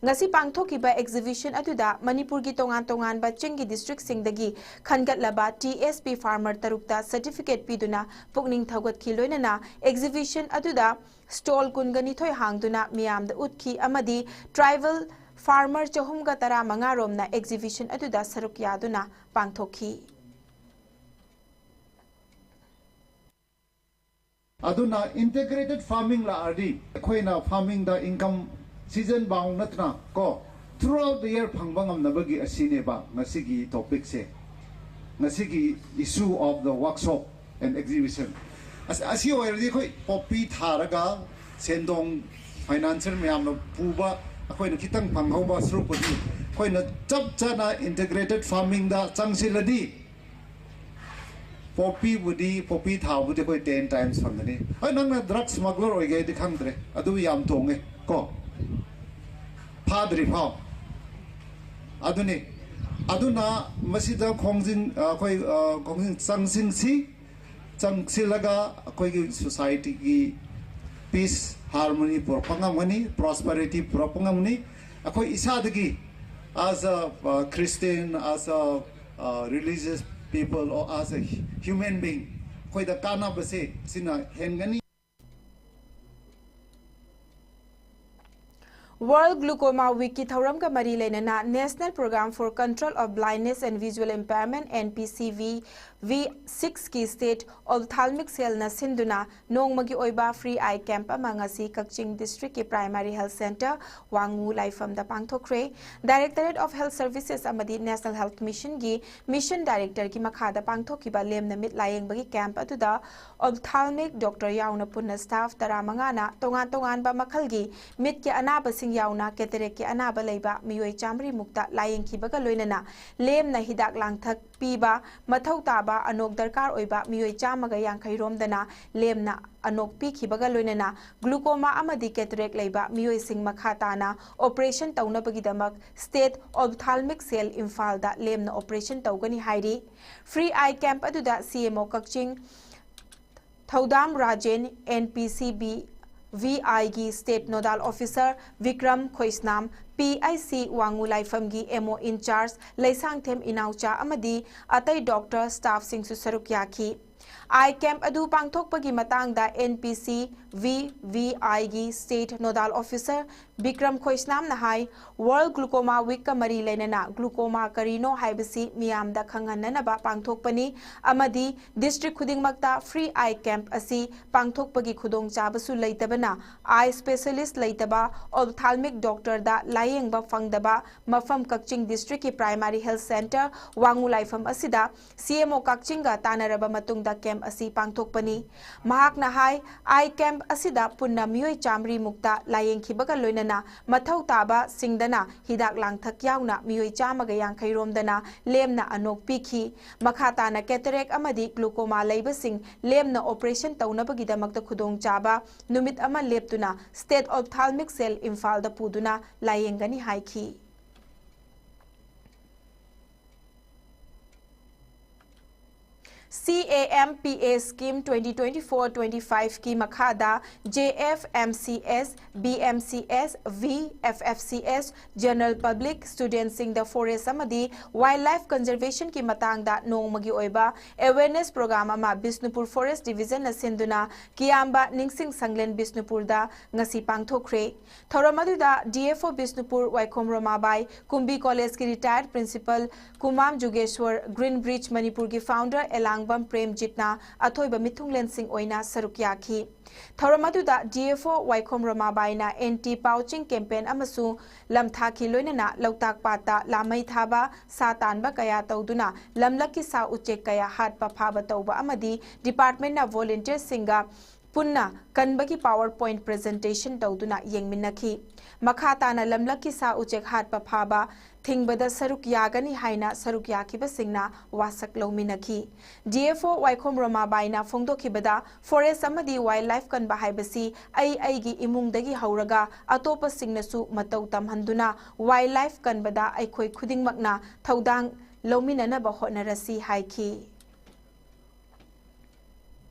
ꯉꯁꯤ ꯄꯥꯡꯊꯣꯛꯈꯤꯕ exhibition ꯑꯗꯨꯗ ꯃꯅꯤꯄꯨꯔꯒꯤ ꯇꯣꯉꯥꯟ ꯇꯣꯉꯥꯟꯕ ꯆꯤꯡꯒꯤ district ꯁꯤꯡꯗꯒꯤ ꯈꯟꯒꯠꯂꯕ T S P farmer ꯇꯔꯨꯛꯇ certificate ꯄꯤꯗꯨꯅ ꯄꯨꯛꯅꯤꯡ ꯊꯧꯒꯠꯈꯤ꯫ ꯂꯣꯏꯅꯅ exhibition ꯑꯗꯨꯗ stall ꯀꯨꯟꯒ ꯅꯤꯊꯣꯏ ꯍꯥꯡꯗꯨꯅ ꯃꯤꯌꯥꯝꯗ ꯎꯠꯈꯤ ꯑꯃꯗꯤ tribal farmer ꯆꯍꯨꯝꯒ ꯇꯔꯥꯃꯉꯥ ꯔꯣꯝꯅ exhibition ꯑꯗꯨꯗ ꯁꯔꯨꯛ ꯌꯥꯗꯨꯅ ꯄꯥꯡꯊꯣꯛꯈꯤ꯫ ꯑꯗꯨꯅ integrated farming ꯂꯥꯛꯑꯗꯤ ꯑꯩꯈꯣꯏꯅ farming ꯗ income season bound ꯅꯠꯇꯅ ꯀꯣ, throughout the year ꯐꯪꯕ ꯉꯝꯅꯕꯒꯤ ꯑꯁꯤꯅꯦꯕ ꯉꯁꯤꯒꯤ topic ꯁꯦ, ꯉꯁꯤꯒꯤ issue of the workshop and exhibition꯫ ꯑꯁ-, ꯑꯁꯤ ꯑꯣꯏꯔꯗꯤ ꯑꯩꯈꯣꯏ ꯄꯣꯄꯤ ꯊꯥꯔꯒ ꯁꯦꯟꯗꯣꯡ financial ꯃꯌꯥꯝꯅ ꯄꯨꯕ, ꯑꯩꯈꯣꯏꯅ ꯈꯤꯇꯪ ꯐꯪꯍꯧꯕ ꯁꯔꯨꯛꯄꯨꯗꯤ ꯑꯩꯈꯣꯏꯅ ꯆꯞ ꯆꯥꯅ integrated farming ꯗ ꯆꯪꯁꯤꯜꯂꯗꯤ ꯄꯣꯄꯤꯕꯨꯗꯤ, ꯄꯣꯄꯤ ꯊꯥꯕꯨꯗꯤ ꯑꯩꯈꯣꯏ ten times ꯐꯪꯒꯅꯤ꯫ ꯍꯣꯏ, ꯅꯪꯅ drug smuggler ꯑꯣꯏꯒꯦ ꯍꯥꯏꯗꯤ ꯈꯪꯗ꯭ꯔꯦ, ꯑꯗꯨ ꯌꯥꯝ ꯇꯣꯡꯉꯦ ꯀꯣ, ꯐꯥꯗ꯭ꯔꯤ ꯐꯥꯎ꯫ ꯑꯗꯨꯅꯤ, ꯑꯗꯨꯅ ꯃꯁꯤꯗ ꯈꯣꯡꯖꯤꯟ-, ꯑ, ꯑꯩꯈꯣꯏ, ꯑ, ꯈꯣꯡꯖꯤꯟ ꯆꯪꯁꯤꯟꯁꯤ꯫ ꯆꯪꯁꯤꯜꯂꯒ ꯑꯩꯈꯣꯏꯒꯤ society ꯒꯤ peace, harmony ꯄꯨꯔꯛꯄ ꯉꯝꯒꯅꯤ, prosperity ꯄꯨꯔꯛꯄ ꯉꯝꯒꯅꯤ꯫ ꯑꯩꯈꯣꯏ ꯏꯁꯥꯗꯒꯤ, as a, uh, Christian, as a, uh, religious people, or as a human being, ꯑꯩꯈꯣꯏꯗ ꯀꯥꯟꯅꯕꯁꯦ ꯁꯤꯅ ꯍꯦꯟꯒꯅꯤ꯫ World Glaucoma Week ꯀꯤ ꯊꯧꯔꯝꯒ ꯃꯔꯤ ꯂꯩꯅꯅ National Program for Control of Blindness and Visual Impairment, N P C V V six ꯀꯤ State Ophthalmic Cell ꯅ ꯁꯤꯟꯗꯨꯅ ꯅꯣꯡꯃꯒꯤ ꯑꯣꯏꯕ free eye camp ꯑꯃ ꯉꯁꯤ ꯀꯛꯆꯤꯡ District ꯀꯤ Primary Health Center ꯋꯥꯡꯉꯨ ꯂꯥꯏꯐꯝꯗ ꯄꯥꯡꯊꯣꯛꯈ꯭ꯔꯦ꯫ Directorate of Health Services ꯑꯃꯗꯤ National Health Mission ꯒꯤ Mission Director ꯒꯤ ꯃꯈꯥꯗ ꯄꯥꯡꯊꯣꯛꯈꯤꯕ ꯂꯦꯝꯅ ꯃꯤꯠ ꯂꯥꯌꯦꯡꯕꯒꯤ camp ꯑꯗꯨꯗ Ophthalmic Doctor ꯌꯥꯎꯅ ꯄꯨꯟꯅ staff ꯇꯔꯥꯃꯉꯥꯅ ꯇꯣꯉꯥꯟ ꯇꯣꯉꯥꯟꯕ ꯃꯈꯜꯒꯤ ꯃꯤꯠꯀꯤ ꯑꯅꯥꯕꯁꯤꯡ ꯌꯥꯎꯅ cataract ꯀꯤ ꯑꯅꯥꯕ ꯂꯩꯕ ꯃꯤꯑꯣꯏ ꯆꯥꯃꯔꯤ ꯃꯨꯛꯇ ꯂꯥꯌꯦꯡꯈꯤꯕꯒ ꯂꯣꯏꯅꯅ ꯂꯦꯝꯅ ꯍꯤꯗꯥꯛ ꯂꯥꯡꯊꯛ ꯄꯤꯕ, ꯃꯊꯧ ꯇꯥꯕ ꯑꯅꯣꯛ ꯗꯔꯀꯥꯔ ꯑꯣꯏꯕ ꯃꯤꯑꯣꯏ ꯆꯥꯝꯃꯒ ꯌꯥꯡꯈꯩ ꯔꯣꯝꯗꯅ ꯂꯦꯝꯅ ꯑꯅꯣꯛ ꯄꯤꯈꯤꯕꯒ ꯂꯣꯏꯅꯅ glaucoma ꯑꯃꯗꯤ cataract ꯂꯩꯕ ꯃꯤꯑꯣꯏꯁꯤꯡ ꯃꯈꯥ ꯇꯥꯅ operation ꯇꯧꯅꯕꯒꯤꯗꯃꯛ State Ophthalmic Cell ꯏꯝꯐꯥꯜꯗ ꯂꯦꯝꯅ operation ꯇꯧꯒꯅꯤ ꯍꯥꯏꯔꯤ꯫ Free eye camp ꯑꯗꯨꯗ C M O ꯀꯛꯆꯤꯡ ꯊꯧꯗꯥꯝ Rajen, N P C B V I ꯒꯤ State Nodal Officer Bikram ꯈꯣꯏꯁꯅꯥꯝ, P I C ꯋꯥꯡꯉꯨ ꯂꯥꯏꯐꯝꯒꯤ M O in charge Leishangthem ꯏꯅꯥꯎꯆꯥ ꯑꯃꯗꯤ ꯑꯇꯩ doctor staff ꯁꯤꯡꯁꯨ ꯁꯔꯨꯛ ꯌꯥꯈꯤ꯫ Eye camp ꯑꯗꯨ ꯄꯥꯡꯊꯣꯛꯄꯒꯤ ꯃꯇꯥꯡꯗ N P C V V I ꯒꯤ State Nodal Officer ꯕꯤꯀ꯭ꯔꯝ ꯈꯣꯏꯁꯅꯥꯝꯅ ꯍꯥꯏ, World Glaucoma Week ꯀ ꯃꯔꯤ ꯂꯩꯅꯅ glaucoma ꯀꯔꯤꯅꯣ ꯍꯥꯏꯕꯁꯤ ꯃꯤꯌꯥꯝꯗ ꯈꯪꯍꯟꯅꯅꯕ ꯄꯥꯡꯊꯣꯛꯄꯅꯤ ꯑꯃꯗꯤ district ꯈꯨꯗꯤꯡꯃꯛꯇ free eye camp ꯑꯁꯤ ꯄꯥꯡꯊꯣꯛꯄꯒꯤ ꯈꯨꯗꯣꯡꯆꯥꯕꯁꯨ ꯂꯩꯇꯕꯅ eye specialist ꯂꯩꯇꯕ, ophthalmic doctor ꯗ ꯂꯥꯌꯦꯡꯕ ꯐꯪꯗꯕ ꯃꯐꯝ ꯀꯛꯆꯤꯡ district ꯀꯤ Primary Health Center ꯋꯥꯡꯉꯨ ꯂꯥꯏꯐꯝ ꯑꯁꯤꯗ C M O ꯀꯛꯆꯤꯡꯒ ꯇꯥꯟꯅꯔꯕ ꯃꯇꯨꯡꯗ camp ꯑꯁꯤ ꯄꯥꯡꯊꯣꯛꯄꯅꯤ꯫ ꯃꯍꯥꯛꯅ ꯍꯥꯏ, eye camp ꯑꯁꯤꯗ ꯄꯨꯟꯅ ꯃꯤꯑꯣꯏ ꯆꯥꯃꯔꯤ ꯃꯨꯛꯇ ꯂꯥꯌꯦꯡꯈꯤꯕꯒ ꯂꯣꯏꯅꯅ ꯃꯊꯧ ꯇꯥꯕꯁꯤꯡꯗꯅ ꯍꯤꯗꯥꯛ ꯂꯥꯡꯊꯛ ꯌꯥꯎꯅ ꯃꯤꯑꯣꯏ ꯆꯥꯝꯃꯒ ꯌꯥꯡꯈꯩ ꯔꯣꯝꯗꯅ ꯂꯦꯝꯅ ꯑꯅꯣꯛ ꯄꯤꯈꯤ꯫ ꯃꯈꯥ ꯇꯥꯅ cataract ꯑꯃꯗꯤ glaucoma ꯂꯩꯕꯁꯤꯡ ꯂꯦꯝꯅ operation ꯇꯧꯅꯕꯒꯤꯗꯃꯛꯇ ꯈꯨꯗꯣꯡꯆꯥꯕ ꯅꯨꯃꯤꯠ ꯑꯃ ꯂꯦꯞꯇꯨꯅ State Ophthalmic Cell ꯏꯝꯐꯥꯜꯗ ꯄꯨꯗꯨꯅ ꯂꯥꯌꯦꯡꯒꯅꯤ ꯍꯥꯏꯈꯤ꯫ C A M P A Scheme twenty twenty-four twenty-five ꯀꯤ ꯃꯈꯥꯗ J F M C S, B M C S, V F F C S, General Public, Students in the Forest ꯑꯃꯗꯤ Wildlife Conservation ꯀꯤ ꯃꯇꯥꯡꯗ ꯅꯣꯡꯃꯒꯤ ꯑꯣꯏꯕ awareness program ꯑꯃ ꯕꯤꯁꯅꯨꯄꯨꯔ Forest Division ꯅ ꯁꯤꯟꯗꯨꯅ ꯀꯤꯌꯥꯝꯕ ꯅꯤꯡꯁꯤꯡ ꯁꯪꯂꯦꯟ ꯕꯤꯁꯅꯨꯄꯨꯔꯗ ꯉꯁꯤ ꯄꯥꯡꯊꯣꯛꯈ꯭ꯔꯦ꯫ ꯊꯧꯔꯝ ꯑꯗꯨꯗ D F O ꯕꯤꯁꯅꯨꯄꯨꯔ ꯋꯥꯏꯈꯣꯝ ꯔꯃꯥꯕꯥꯏ, ꯀꯨꯝꯕꯤ College ꯀꯤ retired principal ꯀꯨꯃꯥꯝ ꯖꯨꯒꯦꯁ꯭ꯋꯔ, Green Bridge ꯃꯅꯤꯄꯨꯔꯒꯤ founder ꯑꯦꯂꯥꯡꯕꯝ ꯄ꯭ꯔꯦꯝꯖꯤꯠꯅ ꯑꯊꯣꯏꯕ ꯃꯤꯊꯨꯡꯂꯦꯟꯁꯤꯡ ꯑꯣꯏꯅ ꯁꯔꯨꯛ ꯌꯥꯈꯤ꯫ ꯊꯧꯔꯝ ꯑꯗꯨꯗ D F O ꯋꯥꯏꯈꯣꯝ ꯔꯃꯥꯕꯥꯏꯅ anti poaching campaign ꯑꯃꯁꯨ ꯂꯝꯊꯥꯈꯤ, ꯂꯣꯏꯅꯅ ꯂꯧꯇꯥꯛ ꯄꯥꯠꯇ ꯂꯥꯃꯩ ꯊꯥꯕ, ꯁꯥ ꯇꯥꯟꯕ ꯀꯌꯥ ꯇꯧꯗꯨꯅ ꯂꯝꯂꯛꯀꯤ ꯁꯥ ꯎꯆꯦꯛ ꯀꯌꯥ ꯍꯥꯠꯄ ꯐꯥꯕ ꯇꯧꯕ ꯑꯃꯗꯤ department ꯅ volunteer ꯁꯤꯡꯒ ꯄꯨꯟꯅ ꯀꯟꯕꯒꯤ PowerPoint presentation ꯇꯧꯗꯨꯅ ꯌꯦꯡꯃꯤꯟꯅꯈꯤ꯫ ꯃꯈꯥ ꯇꯥꯅ ꯂꯝꯂꯛꯀꯤ ꯁꯥ ꯎꯆꯦꯛ ꯍꯥꯠꯄ ꯐꯥꯕ ꯊꯤꯡꯕꯗ ꯁꯔꯨꯛ ꯌꯥꯒꯅꯤ ꯍꯥꯏꯅ ꯁꯔꯨꯛ ꯌꯥꯈꯤꯕꯁꯤꯡꯅ ꯋꯥꯁꯛ ꯂꯧꯃꯤꯟꯅꯈꯤ꯫ D F O ꯋꯥꯏꯈꯣꯝ ꯔꯃꯥꯕꯥꯏꯅ ꯐꯣꯡꯗꯣꯛꯈꯤꯕꯗ, forest ꯑꯃꯗꯤ wildlife ꯀꯟꯕ ꯍꯥꯏꯕꯁꯤ ꯑꯩ ꯑꯩꯒꯤ ꯏꯃꯨꯡꯗꯒꯤ ꯍꯧꯔꯒ ꯑꯇꯣꯞꯄꯁꯤꯡꯅꯁꯨ ꯃꯇꯧ ꯇꯝꯍꯟꯗꯨꯅ wildlife ꯀꯟꯕꯗ ꯑꯩꯈꯣꯏ ꯈꯨꯗꯤꯡꯃꯛꯅ ꯊꯧꯗꯥꯡ ꯂꯧꯃꯤꯟꯅꯅꯕ ꯍꯣꯠꯅꯔꯁꯤ ꯍꯥꯏꯈꯤ꯫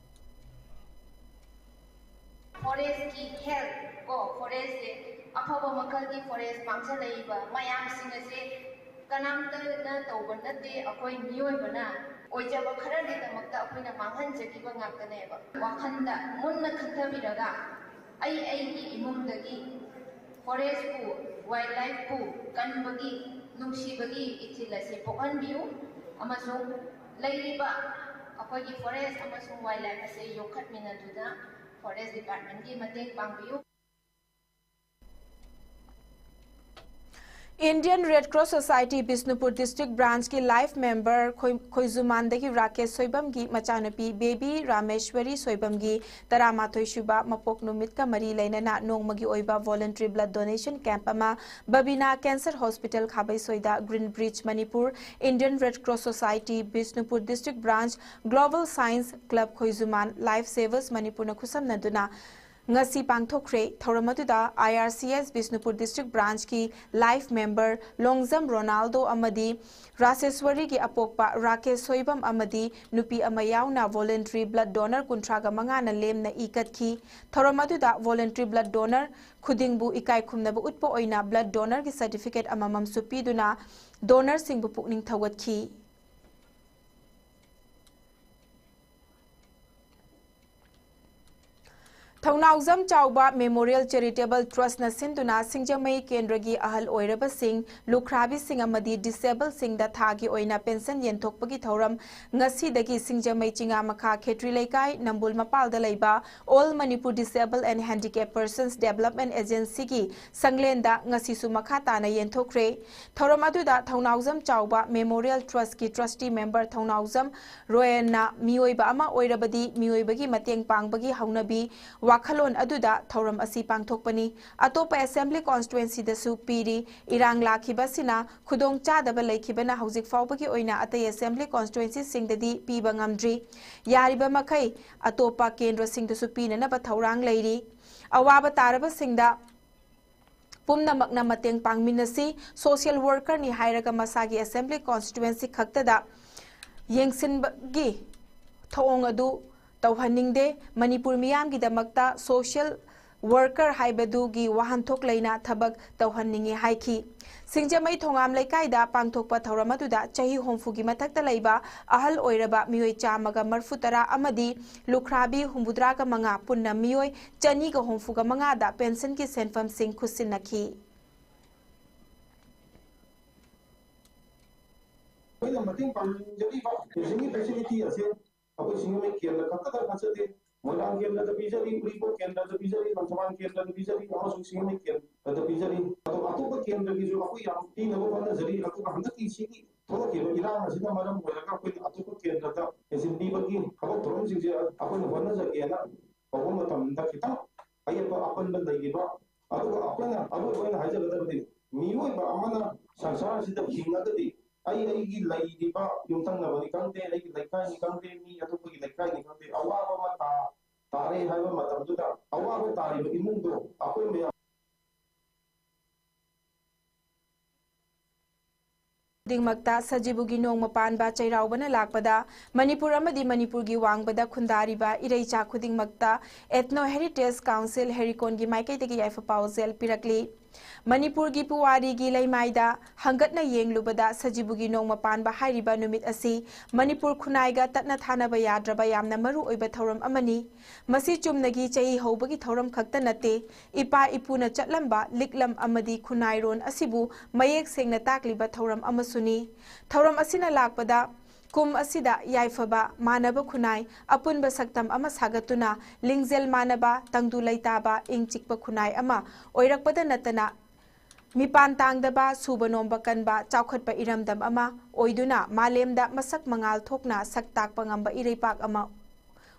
Forest ꯀꯤ health ꯀꯣ, forest ꯁꯦ ꯑꯐꯕ ꯃꯈꯜꯒꯤ forest ꯃꯥꯡꯁꯤꯜꯂꯛꯏꯕ ꯃꯌꯥꯝꯁꯤꯡ ꯑꯁꯦ ꯀꯅꯥꯝꯇꯅ ꯇꯧꯕ ꯅꯠꯇꯦ, ꯑꯩꯈꯣꯏ ꯃꯤꯑꯣꯏꯕꯅ ꯑꯣꯏꯖꯕ ꯈꯔꯒꯤꯗꯃꯛꯇ ꯑꯩꯈꯣꯏꯅ ꯃꯥꯡꯍꯟꯖꯈꯤꯕ ꯉꯥꯛꯇꯅꯦꯕ꯫ ꯋꯥꯈꯜꯗ ꯃꯨꯟꯅ ꯈꯟꯊꯕꯤꯔꯒ ꯑꯩ ꯑꯩꯒꯤ ꯏꯃꯨꯡꯗꯒꯤ forest ꯄꯨ, wildlife ꯄꯨ ꯀꯟꯕꯒꯤ ꯅꯨꯡꯁꯤꯕꯒꯤ ꯏꯊꯤꯜ ꯑꯁꯤ ꯄꯣꯛꯍꯟꯕꯤꯌꯨ ꯑꯃꯁꯨꯡ ꯂꯩꯔꯤꯕ ꯑꯩꯈꯣꯏꯒꯤ forest ꯑꯃꯁꯨꯡ wildlife ꯑꯁꯤ ꯌꯣꯛꯈꯠꯃꯤꯟꯅꯗꯨꯅ forest department ꯀꯤ ꯃꯇꯦꯡ ꯄꯥꯡꯕꯤꯌꯨ꯫ Indian Red Cross Society Bishnupur District Branch ꯀꯤ life member ꯈꯣꯏ-, ꯈꯣꯏꯖꯨꯃꯥꯟꯗꯒꯤ ꯔꯥꯀꯦꯁ ꯁꯣꯏꯕꯝꯒꯤ ꯃꯆꯥꯅꯨꯄꯤ baby ꯔꯥꯃꯦꯁ꯭ꯋꯔꯤ ꯁꯣꯏꯕꯝꯒꯤ ꯇꯔꯥꯃꯥꯊꯣꯏ ꯁꯨꯕ ꯃꯄꯣꯛ ꯅꯨꯃꯤꯠꯀ ꯃꯔꯤ ꯂꯩꯅꯅ ꯅꯣꯡꯃꯒꯤ ꯑꯣꯏꯕ voluntary blood donation camp ꯑꯃ ꯕꯕꯤꯅꯥ Cancer Hospital ꯈꯥꯕꯩꯁꯣꯏꯗ Green Bridge Manipur, Indian Red Cross Society Bishnupur District Branch, Global Science Club ꯈꯣꯏꯖꯨꯃꯥꯟ, Life Savers ꯃꯅꯤꯄꯨꯔꯅ ꯈꯨꯠꯁꯝꯅꯗꯨꯅ ꯉꯁꯤ ꯄꯥꯡꯊꯣꯛꯈ꯭ꯔꯦ꯫ ꯊꯧꯔꯝ ꯑꯗꯨꯗ I R C S Bishnupur district ꯕ꯭ꯔꯥꯟꯆꯀꯤ ꯂꯥꯏꯐ ꯃꯦꯝꯕꯔ ꯂꯣꯡꯖꯝ ꯔꯣꯅꯥꯜꯗꯣ ꯑꯃꯗꯤ ꯔꯥꯁꯦꯁ꯭ꯋꯔꯤꯒꯤ ꯑꯄꯣꯛꯄ ꯔꯥꯀꯦꯁ ꯁꯣꯏꯕꯝ ꯑꯃꯗꯤ ꯅꯨꯄꯤ ꯑꯃ ꯌꯥꯎꯅ voluntary blood donor ꯀꯨꯟꯊ꯭ꯔꯥꯒ ꯃꯉꯥꯅ ꯂꯦꯝꯅ ꯏ ꯀꯠꯈꯤ꯫ ꯊꯧꯔꯝ ꯑꯗꯨꯗ voluntary blood donor ꯈꯨꯗꯤꯡꯕꯨ ꯏꯀꯥꯏ ꯈꯨꯝꯅꯕ ꯎꯠꯄ ꯑꯣꯏꯅ blood donorꯒꯤ certificate ꯑꯃꯃꯝꯁꯨ ꯄꯤꯗꯨꯅ donorꯁꯤꯡꯕꯨ ꯄꯨꯛꯅꯤꯡ ꯊꯧꯒꯠꯈꯤ꯫ ꯊꯧꯅꯥꯎꯖꯝ ꯆꯥꯎꯕ Memorial Charitable Trustꯅ ꯁꯤꯟꯗꯨꯅ ꯁꯤꯡꯖꯃꯩ ꯀꯦꯟꯗ꯭ꯔꯒꯤ ꯑꯍꯜ ꯑꯣꯏꯔꯕꯁꯤꯡ, ꯂꯨꯈ꯭ꯔꯥꯕꯤꯁꯤꯡ ꯑꯃꯗꯤ disabledꯁꯤꯡꯗ ꯊꯥꯒꯤ ꯑꯣꯏꯅ pension ꯌꯦꯟꯊꯣꯛꯄꯒꯤ ꯊꯧꯔꯝ ꯉꯁꯤꯗꯒꯤ ꯁꯤꯡꯖꯃꯩ ꯆꯤꯉꯥꯃꯈꯥ ꯈꯦꯇ꯭ꯔꯤ ꯂꯩꯀꯥꯏ ꯅꯝꯕꯨꯜ ꯃꯄꯥꯜꯗ ꯂꯩꯕ All Manipur Disable and Handicap Persons Development Agencyꯒꯤ ꯁꯪꯂꯦꯟꯗ ꯉꯁꯤꯁꯨ ꯃꯈꯥ ꯇꯥꯅ ꯌꯦꯟꯊꯣꯛꯈ꯭ꯔꯦ꯫ ꯊꯧꯔꯝ ꯑꯗꯨꯗ ꯊꯧꯅꯥꯎꯖꯝ ꯆꯥꯎꯕ Memorial Trustꯀꯤ trustee member ꯊꯧꯅꯥꯎꯖꯝ ꯔꯣꯌꯟꯅ ꯃꯤꯑꯣꯏꯕ ꯑꯃ ꯑꯣꯏꯔꯕꯗꯤ ꯃꯤꯑꯣꯏꯕꯒꯤ ꯃꯇꯦꯡ ꯄꯥꯡꯕꯒꯤ ꯍꯧꯅꯕꯤ ꯋꯥꯈꯜꯂꯣꯟ ꯑꯗꯨꯗ ꯊꯧꯔꯝ ꯑꯁꯤ ꯄꯥꯡꯊꯣꯛꯄꯅꯤ꯫ ꯑꯇꯣꯞꯄ assembly constituencyꯗꯁꯨ ꯄꯤꯔꯤ꯫ ꯏꯔꯥꯡ ꯂꯥꯛꯈꯤꯕ ꯑꯁꯤꯅ ꯈꯨꯗꯣꯡ ꯆꯥꯗꯕ ꯂꯩꯈꯤꯕꯅ ꯍꯧꯖꯤꯛ ꯐꯥꯎꯕꯒꯤ ꯑꯣꯏꯅ ꯑꯇꯩ assembly constituencyꯁꯤꯡꯗꯗꯤ ꯄꯤꯕ ꯉꯝꯗ꯭ꯔꯤ꯫ ꯌꯥꯔꯤꯕ ꯃꯈꯩ ꯑꯇꯣꯞꯄ ꯀꯦꯟꯗ꯭ꯔꯁꯤꯡꯗꯁꯨ ꯄꯤꯅꯅꯕ ꯊꯧꯔꯥꯡ ꯂꯩꯔꯤ꯫ ꯑꯋꯥꯕ ꯇꯥꯔꯕꯁꯤꯡꯗ ꯄꯨꯝꯅꯃꯛꯅ ꯃꯇꯦꯡ ꯄꯥꯡꯃꯤꯟꯅꯁꯤ꯫ Social workerꯅꯤ ꯍꯥꯏꯔꯒ ꯃꯁꯥꯒꯤ assembly constituency ꯈꯛꯇꯗ ꯌꯦꯡꯁꯤꯟꯕꯒꯤ ꯊꯧꯑꯣꯡ ꯑꯗꯨ ꯇꯧꯍꯟꯅꯤꯡꯗꯦ꯫ ꯃꯅꯤꯄꯨꯔ ꯃꯤꯌꯥꯝꯒꯤꯗꯃꯛꯇ social worker ꯍꯥꯏꯕꯗꯨꯒꯤ ꯋꯥꯍꯟꯊꯣꯛ ꯂꯩꯅ ꯊꯕꯛ ꯇꯧꯍꯟꯅꯤꯡꯏ ꯍꯥꯏꯈꯤ꯫ ꯁꯤꯡꯖꯃꯩ ꯊꯣꯉꯥꯝ ꯂꯩꯀꯥꯏꯗ ꯄꯥꯡꯊꯣꯛꯄ ꯊꯧꯔꯝ ꯑꯗꯨꯗ ꯆꯍꯤ ꯍꯨꯝꯐꯨꯒꯤ ꯃꯊꯛꯇ ꯂꯩꯕ ꯑꯍꯜ ꯑꯣꯏꯔꯕ ꯃꯤꯑꯣꯏ ꯆꯥꯝꯃꯒ ꯃꯔꯤꯐꯨ ꯇꯔꯥ ꯑꯃꯗꯤ ꯂꯨꯈ꯭ꯔꯥꯕꯤ ꯍꯨꯝꯐꯨꯇꯔꯥꯒ ꯃꯉꯥ, ꯄꯨꯟꯅ ꯃꯤꯑꯣꯏ ꯆꯅꯤꯒ ꯍꯨꯝꯐꯨꯒ ꯃꯉꯥꯗ pensionꯒꯤ ꯁꯦꯟꯐꯝꯁꯤꯡ ꯈꯨꯠꯁꯤꯟꯅꯈꯤ꯫ ꯑꯩꯈꯣꯏꯅ ꯃꯇꯦꯡ ꯄꯥꯡꯖꯔꯤꯕ pensionꯒꯤ facility ꯑꯁꯦ ꯑꯩꯈꯣꯏ ꯁꯤꯡꯖꯃꯩ ꯀꯦꯟꯗ꯭ꯔ ꯈꯛꯇꯗ ꯅꯠꯆꯗꯦ, ꯃꯣꯏꯔꯥꯡ ꯀꯦꯟꯗ꯭ꯔꯗ ꯄꯤꯖꯔꯤ, ꯎꯔꯤꯄꯣꯛ ꯀꯦꯟꯗ꯭ꯔꯗ ꯄꯤꯖꯔꯤ, ꯂꯪꯊꯕꯥꯜ ꯀꯦꯟꯗ꯭ꯔꯗ ꯄꯤꯖꯔꯤ, ꯑꯃꯁꯨꯡ ꯁꯤꯡꯖꯃꯩ ꯀꯦꯟꯗ꯭ꯔꯗ ꯄꯤꯖꯔꯤ꯫ ꯑꯗꯣ ꯑꯇꯣꯞꯄ ꯀꯦꯟꯗ꯭ꯔꯒꯤꯁꯨ ꯑꯩꯈꯣꯏ ꯌꯥꯝ ꯄꯤꯅꯕ ꯍꯣꯠꯅꯖꯔꯤ꯫ ꯑꯗꯨꯒ ꯍꯟꯗꯛꯀꯤ ꯁꯤꯒꯤ ꯊꯣꯛꯂꯛꯈꯤꯕ ꯏꯔꯥꯡ ꯑꯁꯤꯅ ꯃꯔꯝ ꯑꯣꯏꯔꯒ ꯑꯩꯈꯣꯏꯅ ꯑꯇꯣꯞꯄ ꯀꯦꯟꯗ꯭ꯔꯗ pension ꯄꯤꯕꯒꯤ ꯊꯕꯛ ꯊꯧꯔꯝꯁꯤꯡꯁꯦ ꯑꯩꯈꯣꯏꯅ ꯍꯣꯠꯅꯖꯒꯦꯅ ꯇꯧꯕ ꯃꯇꯝꯗ ꯈꯤꯇꯪ ꯑꯌꯦꯠꯄ ꯑꯄꯟꯕ ꯂꯩꯔꯤꯕ, ꯑꯗꯨꯒ ꯑꯩꯈꯣꯏꯅ ꯑꯔꯣꯏꯕ ꯑꯣꯏꯅ ꯍꯥꯏꯖꯒꯗꯕꯗꯤ ꯃꯤꯑꯣꯏꯕ ꯑꯃꯅ ꯁꯪꯁꯥꯔ ꯑꯁꯤꯗ ꯍꯤꯡꯉꯒꯗꯤ ꯑꯩ ꯑꯩꯒꯤ ꯂꯩꯔꯤꯕ ꯌꯨꯝꯊꯪꯅꯕꯅꯤ ꯈꯪꯗꯦ, ꯑꯩꯒꯤ ꯂꯩꯀꯥꯏꯅꯤ ꯈꯪꯗꯦ, ꯃꯤ ꯑꯇꯣꯞꯄꯒꯤ ꯂꯩꯀꯥꯏꯅꯤ ꯈꯪꯗꯦ, ꯑꯋꯥꯕ ꯑꯃ ꯇꯥ-, ꯇꯥ-, ꯍꯥꯏꯕ ꯃꯇꯝꯗꯨꯗ ꯑꯋꯥꯕ ꯇꯥꯔꯤꯕ ꯏꯃꯨꯡꯗꯣ ꯑꯩꯈꯣꯏ ꯃꯌꯥꯝ ꯈꯨꯗꯤꯡꯃꯛꯇ ꯁꯖꯤꯕꯨꯒꯤ ꯅꯣꯡꯃ ꯄꯥꯟꯕ ꯆꯩꯔꯥꯎꯕꯅ ꯂꯥꯛꯄꯗ ꯃꯅꯤꯄꯨꯔ ꯑꯃꯗꯤ ꯃꯅꯤꯄꯨꯔꯒꯤ ꯋꯥꯡꯃꯗ ꯈꯨꯟꯗꯥꯔꯤꯕ ꯏꯔꯩꯆꯥ ꯈꯨꯗꯤꯡꯃꯛꯇ Ethno Heritage Council ꯍꯦꯔꯤꯀꯣꯟꯒꯤ ꯃꯥꯏꯀꯩꯗꯒꯤ ꯌꯥꯏꯐ ꯄꯥꯎꯖꯦꯜ ꯄꯤꯔꯛꯂꯤ꯫ ꯃꯅꯤꯄꯨꯔꯒꯤ ꯄꯨꯋꯥꯔꯤꯒꯤ ꯂꯩꯃꯥꯏꯗ ꯍꯪꯒꯠꯅ ꯌꯦꯡꯂꯨꯕꯗ ꯁꯖꯤꯕꯨꯒꯤ ꯅꯣꯡꯃ ꯄꯥꯟꯕ ꯍꯥꯏꯔꯤꯕ ꯅꯨꯃꯤꯠ ꯑꯁꯤ ꯃꯅꯤꯄꯨꯔ ꯈꯨꯟꯅꯥꯏꯒ ꯇꯠꯅ ꯊꯥꯅꯕ ꯌꯥꯗ꯭ꯔꯕ ꯌꯥꯝꯅ ꯃꯔꯨ ꯑꯣꯏꯕ ꯊꯧꯔꯝ ꯑꯃꯅꯤ꯫ ꯃꯁꯤ ꯆꯨꯝꯅꯒꯤ ꯆꯍꯤ ꯍꯧꯕꯒꯤ ꯊꯧꯔꯝ ꯈꯛꯇ ꯅꯠꯇꯦ, ꯏꯄꯥ ꯏꯄꯨꯅ ꯆꯠꯂꯝꯕ ꯂꯤꯛꯂꯝ ꯑꯃꯗꯤ ꯈꯨꯟꯅꯥꯏꯔꯣꯟ ꯑꯁꯤꯕꯨ ꯃꯌꯦꯛ ꯁꯦꯡꯅ ꯇꯥꯛꯂꯤꯕ ꯊꯧꯔꯝ ꯑꯃꯁꯨꯅꯤ꯫ ꯊꯧꯔꯝ ꯑꯁꯤꯅ ꯂꯥꯛꯄꯗ ꯀꯨꯝ ꯑꯁꯤꯗ ꯌꯥꯏꯐꯕ, ꯃꯥꯟꯅꯕ ꯈꯨꯟꯅꯥꯏ, ꯑꯄꯨꯟꯕ ꯁꯛꯇꯝ ꯑꯃ ꯁꯥꯒꯠꯇꯨꯅ ꯂꯤꯡꯖꯦꯜ ꯃꯥꯟꯅꯕ, ꯇꯪꯗꯨ ꯂꯩꯇꯥꯕ, ꯏꯪ ꯆꯤꯛꯄ ꯈꯨꯟꯅꯥꯏ ꯑꯃ ꯑꯣꯏꯔꯛꯄꯗ ꯅꯠꯇꯅ ꯃꯤꯄꯥꯟ ꯇꯥꯡꯗꯕ, ꯁꯨꯕ ꯅꯣꯝꯕ ꯀꯟꯕ, ꯆꯥꯎꯈꯠꯄ ꯏꯔꯝꯗꯝ ꯑꯃ ꯑꯣꯏꯗꯨꯅ ꯃꯥꯂꯦꯝꯗ ꯃꯁꯛ ꯃꯉꯥꯜ ꯊꯣꯛꯅ ꯁꯛ ꯇꯥꯛꯄ ꯉꯝꯕ ꯏꯔꯩꯄꯥꯛ ꯑꯃ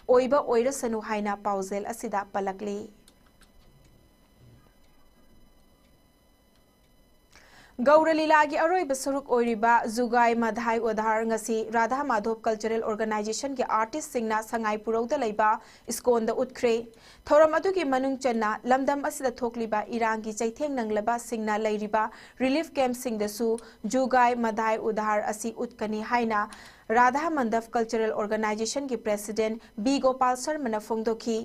ꯑꯣꯏꯕ ꯑꯣꯏꯔꯁꯅꯨ ꯍꯥꯏꯅ ꯄꯥꯎꯖꯦꯜ ꯑꯁꯤꯗ ꯄꯜꯂꯛꯂꯤ꯫ ꯒꯧꯔ ꯂꯤꯂꯥꯒꯤ ꯑꯔꯣꯏꯕ ꯁꯔꯨꯛ ꯑꯣꯏꯔꯤꯕ ꯖꯨꯒꯥꯏ ꯃꯙꯥꯏ ꯑꯣꯙꯥꯔ ꯉꯁꯤ ꯔꯥꯙꯥ ꯃꯥꯙꯣꯞ ꯀꯜꯆꯔꯦꯜ ꯑꯣꯔꯒꯅꯥꯏꯖꯦꯁꯟꯒꯤ ꯑꯥꯔꯇꯤꯁꯁꯤꯡꯅ ꯁꯉꯥꯏ ꯄꯨꯔꯧꯗ ꯂꯩꯕ ꯏꯁꯀꯣꯟꯗ ꯎꯠꯈ꯭ꯔꯦ꯫ ꯊꯧꯔꯝ ꯑꯗꯨꯒꯤ ꯃꯅꯨꯡ ꯆꯟꯅ ꯂꯝꯗꯝ ꯑꯁꯤꯗ ꯊꯣꯛꯂꯤꯕ ꯏꯔꯥꯡꯒꯤ ꯆꯩꯊꯦꯡ ꯅꯪꯂꯕꯁꯤꯡꯅ ꯂꯩꯔꯤꯕ ꯔꯤꯂꯤꯐ ꯀꯦꯝꯞꯁꯤꯡꯗꯁꯨ ꯖꯨꯒꯥꯏ ꯃꯙꯥꯏ ꯎꯙꯥꯔ ꯑꯁꯤ ꯎꯠꯀꯅꯤ ꯍꯥꯏꯅ ꯔꯥꯙꯥ ꯃꯟꯗꯞ ꯀꯜꯆꯔꯦꯜ ꯑꯣꯔꯒꯅꯥꯏꯖꯦꯁꯟꯒꯤ ꯄ꯭ꯔꯦꯁꯤꯗꯦꯟꯠ ꯕꯤ ꯒꯣꯄꯥꯜ ꯁꯔꯃꯅ ꯐꯣꯡꯗꯣꯛꯈꯤ꯫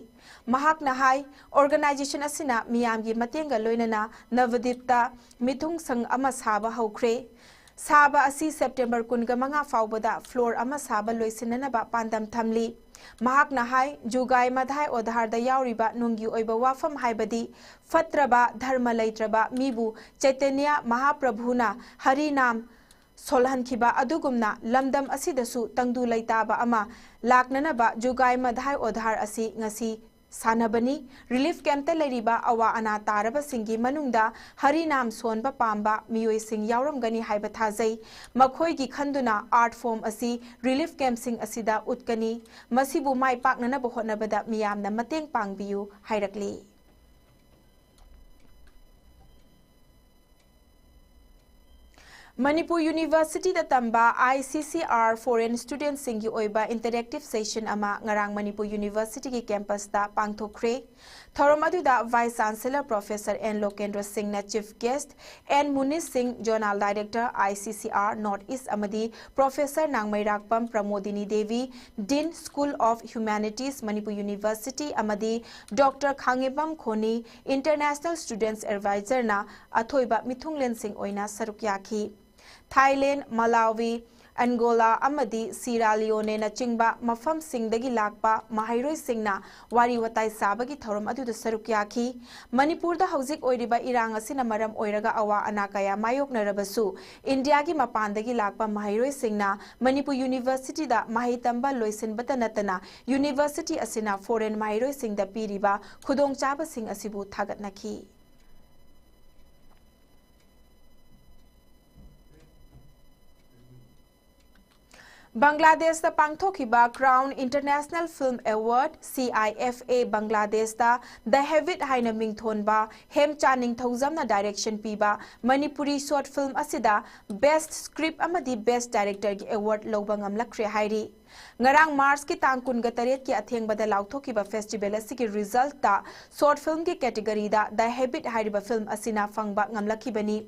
ꯃꯍꯥꯛꯅ ꯍꯥꯏ, ꯑꯣꯔꯒꯅꯥꯏꯖꯦꯁꯟ ꯑꯁꯤꯅ ꯃꯤꯌꯥꯝꯒꯤ ꯃꯇꯦꯡꯒ ꯂꯣꯏꯅꯅ ꯅꯕꯗꯤꯞꯇ ꯃꯤꯊꯨꯡ ꯁꯪ ꯑꯃ ꯁꯥꯕ ꯍꯧꯈ꯭ꯔꯦ꯫ ꯁꯥꯕ ꯑꯁꯤ ꯁꯦꯞꯇꯦꯝꯕꯔ ꯀꯨꯟꯒ ꯃꯉꯥ ꯐꯥꯎꯕꯗ ꯐ꯭ꯂꯣꯔ ꯑꯃ ꯁꯥꯕ ꯂꯣꯏꯁꯤꯟꯅꯅꯕ ꯄꯥꯟꯗꯝ ꯊꯝꯂꯤ꯫ ꯃꯍꯥꯛꯅ ꯍꯥꯏ, ꯖꯨꯒꯥꯏ ꯃꯙꯥꯏ ꯑꯣꯙꯥꯔꯗ ꯌꯥꯎꯔꯤꯕ ꯅꯨꯡꯒꯤ ꯑꯣꯏꯕ ꯋꯥꯐꯝ ꯍꯥꯏꯕꯗꯤ ꯐꯠꯇ꯭ꯔꯕ ꯙꯔꯃ ꯂꯩꯇ꯭ꯔꯕ ꯃꯤꯕꯨ ꯆꯩꯇꯟꯌ ꯃꯍꯥꯄ꯭ꯔꯚꯨꯅ ꯍꯔꯤ ꯅꯥꯝ ꯁꯣꯜꯍꯟꯈꯤꯕ ꯑꯗꯨꯒꯨꯝꯅ ꯂꯝꯗꯝ ꯑꯁꯤꯗꯁꯨ ꯇꯪꯗꯨ ꯂꯩꯇꯥꯕ ꯑꯃ ꯂꯥꯛꯅꯅꯕ ꯖꯨꯒꯥꯏ ꯃꯙꯥꯏ ꯑꯣꯙꯥꯔ ꯑꯁꯤ ꯉꯁꯤ ꯁꯥꯟꯅꯕꯅꯤ꯫ ꯔꯤꯂꯤꯐ ꯀꯦꯝꯞꯇ ꯂꯩꯔꯤꯕ ꯑꯋꯥ ꯑꯅꯥ ꯇꯥꯔꯕꯁꯤꯡꯒꯤ ꯃꯅꯨꯡꯗ ꯍꯔꯤ ꯅꯥꯝ ꯁꯣꯟꯕ ꯄꯥꯝꯕ ꯃꯤꯑꯣꯏꯁꯤꯡ ꯌꯥꯎꯔꯝꯒꯅꯤ ꯍꯥꯏꯕ ꯊꯥꯖꯩ꯫ ꯃꯈꯣꯏꯒꯤ ꯈꯟꯗꯨꯅ ꯑꯥꯔꯠ ꯐꯣꯔꯝ ꯑꯁꯤ ꯔꯤꯂꯤꯐ ꯀꯦꯝꯞꯁꯤꯡ ꯑꯁꯤꯗ ꯎꯠꯀꯅꯤ꯫ ꯃꯁꯤꯕꯨ ꯃꯥꯏ ꯄꯥꯛꯅꯅꯕ ꯍꯣꯠꯅꯕꯗ ꯃꯤꯌꯥꯝꯅ ꯃꯇꯦꯡ ꯄꯥꯡꯕꯤꯌꯨ ꯍꯥꯏꯔꯛꯂꯤ꯫ ꯃꯅꯤꯄꯨꯔ ꯌꯨꯅꯤꯚꯔꯁꯤꯇꯤꯗ ꯇꯝꯕ I C C R foreign studentꯁꯤꯡꯒꯤ ꯑꯣꯏꯕ interactive session ꯑꯃ ꯉꯔꯥꯡ ꯃꯅꯤꯄꯨꯔ ꯌꯨꯅꯤꯚꯔꯁꯤꯇꯤꯒꯤ campusꯇ ꯄꯥꯡꯊꯣꯛꯈ꯭ꯔꯦ꯫ ꯊꯧꯔꯝ ꯑꯗꯨꯗ Vice Chancellor Professor N ꯂꯣꯀꯦꯟꯗ꯭ꯔ ꯁꯤꯡꯅ chief guest, N ꯃꯨꯅꯤꯁ ꯁꯤꯡ, Zonal Director I C C R North East ꯑꯃꯗꯤ Professor ꯅꯥꯡꯃꯩꯔꯥꯛꯄꯝ Pramodini Devi, Dean School of Humanities, Manipur University ꯑꯃꯗꯤ Doctor ꯈꯥꯡꯉꯦꯝꯕꯝ ꯈꯣꯅꯤ, International Students Advisorꯅ ꯑꯊꯣꯏꯕ ꯃꯤꯊꯨꯡꯂꯦꯟꯁꯤꯡ ꯑꯣꯏꯅ ꯁꯔꯨꯛ ꯌꯥꯈꯤ꯫ ꯊꯥꯏꯂꯦꯟ, ꯃꯂꯥꯋꯤ, ꯑꯟꯒꯣꯂꯥ ꯑꯃꯗꯤ ꯁꯤꯔꯥ ꯂꯤꯌꯣꯅꯦꯅꯆꯤꯡꯕ ꯃꯐꯝꯁꯤꯡꯗꯒꯤ ꯂꯥꯛꯄ ꯃꯍꯩꯔꯣꯏꯁꯤꯡꯅ ꯋꯥꯔꯤ ꯋꯥꯇꯥꯏ ꯁꯥꯕꯒꯤ ꯊꯧꯔꯝ ꯑꯗꯨꯗ ꯁꯔꯨꯛ ꯌꯥꯈꯤ꯫ ꯃꯅꯤꯄꯨꯔꯗ ꯍꯧꯖꯤꯛ ꯑꯣꯏꯔꯤꯕ ꯏꯔꯥꯡ ꯑꯁꯤꯅ ꯃꯔꯝ ꯑꯣꯏꯔꯒ ꯑꯋꯥ ꯑꯅꯥ ꯀꯌꯥ ꯃꯥꯌꯣꯛꯅꯔꯕꯁꯨ, ꯏꯟꯗꯤꯌꯥꯒꯤ ꯃꯄꯥꯟꯗꯒꯤ ꯂꯥꯛꯄ ꯃꯍꯩꯔꯣꯏꯁꯤꯡꯅ ꯃꯅꯤꯄꯨꯔ ꯌꯨꯅꯤꯚꯔꯁꯤꯇꯤꯗ ꯃꯍꯩ ꯇꯝꯕ ꯂꯣꯏꯁꯤꯟꯕꯇ ꯅꯠꯇꯅ, ꯌꯨꯅꯤꯚꯔꯁꯤꯇꯤ ꯑꯁꯤꯅ foreign ꯃꯍꯩꯔꯣꯏꯁꯤꯡꯗ ꯄꯤꯔꯤꯕ ꯈꯨꯗꯣꯡꯆꯥꯕꯁꯤꯡ ꯑꯁꯤꯕꯨ ꯊꯥꯒꯠꯅꯈꯤ꯫ ꯕꯪꯒ꯭ꯂꯥꯗꯦꯁꯇ ꯄꯥꯡꯊꯣꯛꯈꯤꯕ Crown International Film Award, C I F A, ꯕꯪꯒ꯭ꯂꯥꯗꯦꯁꯇ The Habit ꯍꯥꯏꯅ ꯃꯤꯡꯊꯣꯟꯕ ꯍꯦꯝꯆꯥꯟ ꯅꯤꯡꯊꯧꯖꯝꯅ direction ꯄꯤꯕ ꯃꯅꯤꯄꯨꯔꯤ short film ꯑꯁꯤꯗ Best Script ꯑꯃꯗꯤ Best Directorꯒꯤ award ꯂꯧꯕ ꯉꯝꯂꯛꯈ꯭ꯔꯦ ꯍꯥꯏꯔꯤ꯫ ꯉꯔꯥꯡ Marchꯀꯤ ꯇꯥꯡ ꯀꯨꯟꯒ ꯇꯔꯦꯠꯀꯤ ꯑꯊꯦꯡꯕꯗ ꯂꯥꯎꯊꯣꯛꯈꯤꯕ festival ꯑꯁꯤꯒꯤ resultꯇ short filmꯒꯤ categoryꯗ The Habit ꯍꯥꯏꯔꯤꯕ film ꯑꯁꯤꯅ ꯐꯪꯕ ꯉꯝꯂꯛꯈꯤꯕꯅꯤ꯫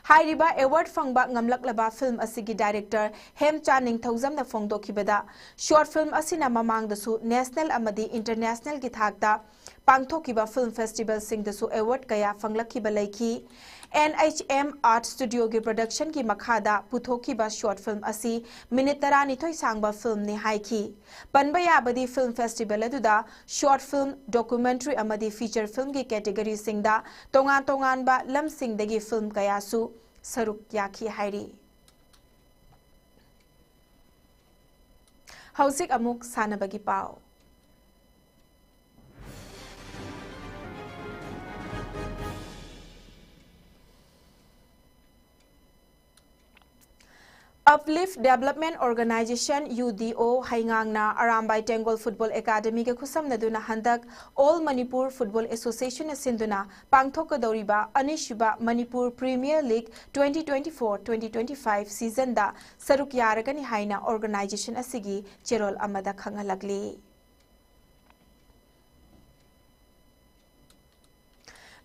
ꯍꯥꯏꯔꯤꯕ award ꯐꯪꯕ ꯉꯝꯂꯛꯂꯕ film ꯑꯁꯤꯒꯤ director ꯍꯦꯝꯆꯥꯟ ꯅꯤꯡꯊꯧꯖꯝꯅ ꯐꯣꯡꯗꯣꯛꯈꯤꯕꯗ, short film ꯑꯁꯤꯅ ꯃꯃꯥꯡꯗꯁꯨ national ꯑꯃꯗꯤ internationalꯒꯤ ꯊꯥꯛꯇ ꯄꯥꯡꯊꯣꯛꯈꯤꯕ film festivalꯁꯤꯡꯗꯁꯨ award ꯀꯌꯥ ꯐꯪꯂꯛꯈꯤꯕ ꯂꯩꯈꯤ꯫ N H M Art Studioꯒꯤ productionꯒꯤ ꯃꯈꯥꯗ ꯄꯨꯊꯣꯛꯈꯤꯕ short film ꯑꯁꯤ minute ꯇꯔꯥꯅꯤꯊꯣꯏ ꯁꯥꯡꯕ filmꯅꯤ ꯍꯥꯏꯈꯤ꯫ ꯄꯟꯕ ꯌꯥꯕꯗꯤ film festival ꯑꯗꯨꯗ short film, documentary ꯑꯃꯗꯤ feature filmꯒꯤ categoryꯁꯤꯡꯗ ꯇꯣꯉꯥꯟ ꯇꯣꯉꯥꯟꯕ ꯂꯝꯁꯤꯡꯗꯒꯤ film ꯀꯌꯥꯁꯨ ꯁꯔꯨꯛ ꯌꯥꯈꯤ ꯍꯥꯏꯔꯤ꯫ ꯍꯧꯖꯤꯛ ꯑꯃꯨꯛ ꯁꯥꯟꯅꯕꯒꯤ ꯄꯥꯎ꯫ Uplift Development Organization, U D O, ꯍꯩꯉꯥꯡꯅ ꯑꯔꯥꯝꯕꯥꯏ ꯇꯦꯡꯒꯣꯜ ꯐꯨꯠꯕꯣꯜ ꯑꯦꯀꯥꯗꯃꯤꯒ ꯈꯨꯠꯁꯝꯅꯗꯨꯅ ꯍꯟꯗꯛ All Manipur Football Association ꯅ ꯁꯤꯟꯗꯨꯅ ꯄꯥꯡꯊꯣꯛꯀꯗꯧꯔꯤꯕ ꯑꯅꯤꯁꯨꯕ Manipur premier league twenty twenty-four twenty twenty-five season ꯗ ꯁꯔꯨꯛ ꯌꯥꯔꯒꯅꯤ ꯍꯥꯏꯅ organization ꯑꯁꯤꯒꯤ ꯆꯦꯔꯣꯜ ꯑꯃꯗ ꯈꯪꯍꯜꯂꯛꯂꯤ꯫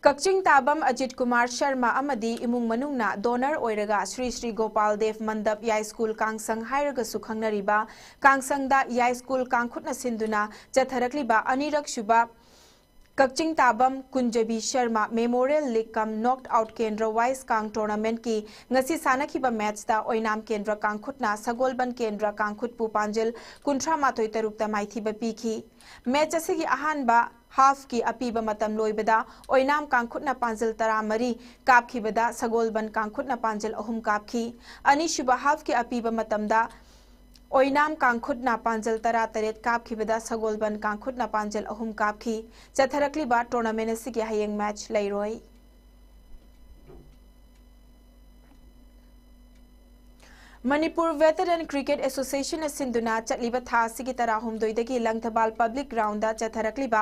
ꯀꯛꯆꯤꯡ ꯇꯥꯕꯝ ꯑꯖꯤꯠ ꯀꯨꯃꯥꯔ ꯁꯔꯃ ꯑꯃꯗꯤ ꯏꯃꯨꯡ ꯃꯅꯨꯡꯅ donor ꯑꯣꯏꯔꯒ ꯁ꯭ꯔꯤ ꯁ꯭ꯔꯤ ꯒꯣꯄꯥꯜ ꯗꯦꯕ ꯃꯟꯗꯞ ꯌꯥꯏꯁ꯭ꯀꯨꯜ ꯀꯥꯡꯁꯪ ꯍꯥꯏꯔꯒꯁꯨ ꯈꯪꯅꯔꯤꯕ ꯀꯥꯡꯁꯪꯗ ꯌꯥꯏꯁ꯭ꯀꯨꯜ ꯀꯥꯡꯈꯨꯠꯅ ꯁꯤꯟꯗꯨꯅ ꯆꯠꯊꯔꯛꯂꯤꯕ ꯑꯅꯤꯔꯛ ꯁꯨꯕ ꯀꯛꯆꯤꯡ ꯇꯥꯕꯝ ꯀꯨꯟꯖꯕꯤ Sharma Memorial League cum Knocked Out Kendra Wise Kang Tournament ꯀꯤ ꯉꯁꯤ ꯁꯥꯟꯅꯈꯤꯕ match ꯇ ꯑꯣꯏꯅꯥꯝ ꯀꯦꯟꯗ꯭ꯔ ꯀꯥꯡꯈꯨꯠꯅ ꯁꯒꯣꯜꯕꯟ ꯀꯦꯟꯗ꯭ꯔ ꯀꯥꯡꯈꯨꯠꯄꯨ ꯄꯥꯟꯖꯜ ꯀꯨꯟꯊ꯭ꯔꯥ ꯃꯥꯊꯣꯏ ꯇꯔꯨꯛꯇ ꯃꯥꯏꯊꯤꯕ ꯄꯤꯈꯤ꯫ Match ꯑꯁꯤꯒꯤ ꯑꯍꯥꯟꯕ half ꯀꯤ ꯑꯄꯤꯕ ꯃꯇꯝ ꯂꯣꯏꯕꯗ ꯑꯣꯏꯅꯥꯝ ꯀꯥꯡꯈꯨꯠꯅ ꯄꯥꯟꯖꯜ ꯇꯔꯥꯃꯔꯤ ꯀꯥꯞꯈꯤꯕꯗ ꯁꯒꯣꯜꯕꯟ ꯀꯥꯡꯈꯨꯠꯅ ꯄꯥꯟꯖꯜ ꯑꯍꯨꯝ ꯀꯥꯞꯈꯤ꯫ ꯑꯅꯤꯁꯨꯕ half ꯀꯤ ꯑꯄꯤꯕ ꯃꯇꯝꯗ ꯑꯣꯏꯅꯥꯝ ꯀꯥꯡꯈꯨꯠꯅ ꯄꯥꯟꯖꯜ ꯇꯔꯥꯇꯔꯦꯠ ꯀꯥꯞꯈꯤꯕꯗ ꯁꯒꯣꯜꯕꯟ ꯀꯥꯡꯈꯨꯠꯅ ꯄꯥꯟꯖꯜ ꯑꯍꯨꯝ ꯀꯥꯞꯈꯤ꯫ ꯆꯠꯊꯔꯛꯂꯤꯕ tournament ꯑꯁꯤꯒꯤ ꯍꯌꯦꯡ match ꯂꯩꯔꯣꯏ꯫ ꯃꯅꯤꯄꯨꯔ Veteran Cricket Association ꯅ ꯁꯤꯟꯗꯨꯅ ꯆꯠꯂꯤꯕ ꯊꯥ ꯑꯁꯤꯒꯤ ꯇꯔꯥꯍꯨꯝꯗꯣꯏꯗꯒꯤ ꯂꯪꯊꯕꯥꯜ Public Ground ꯗ ꯆꯠꯊꯔꯛꯂꯤꯕ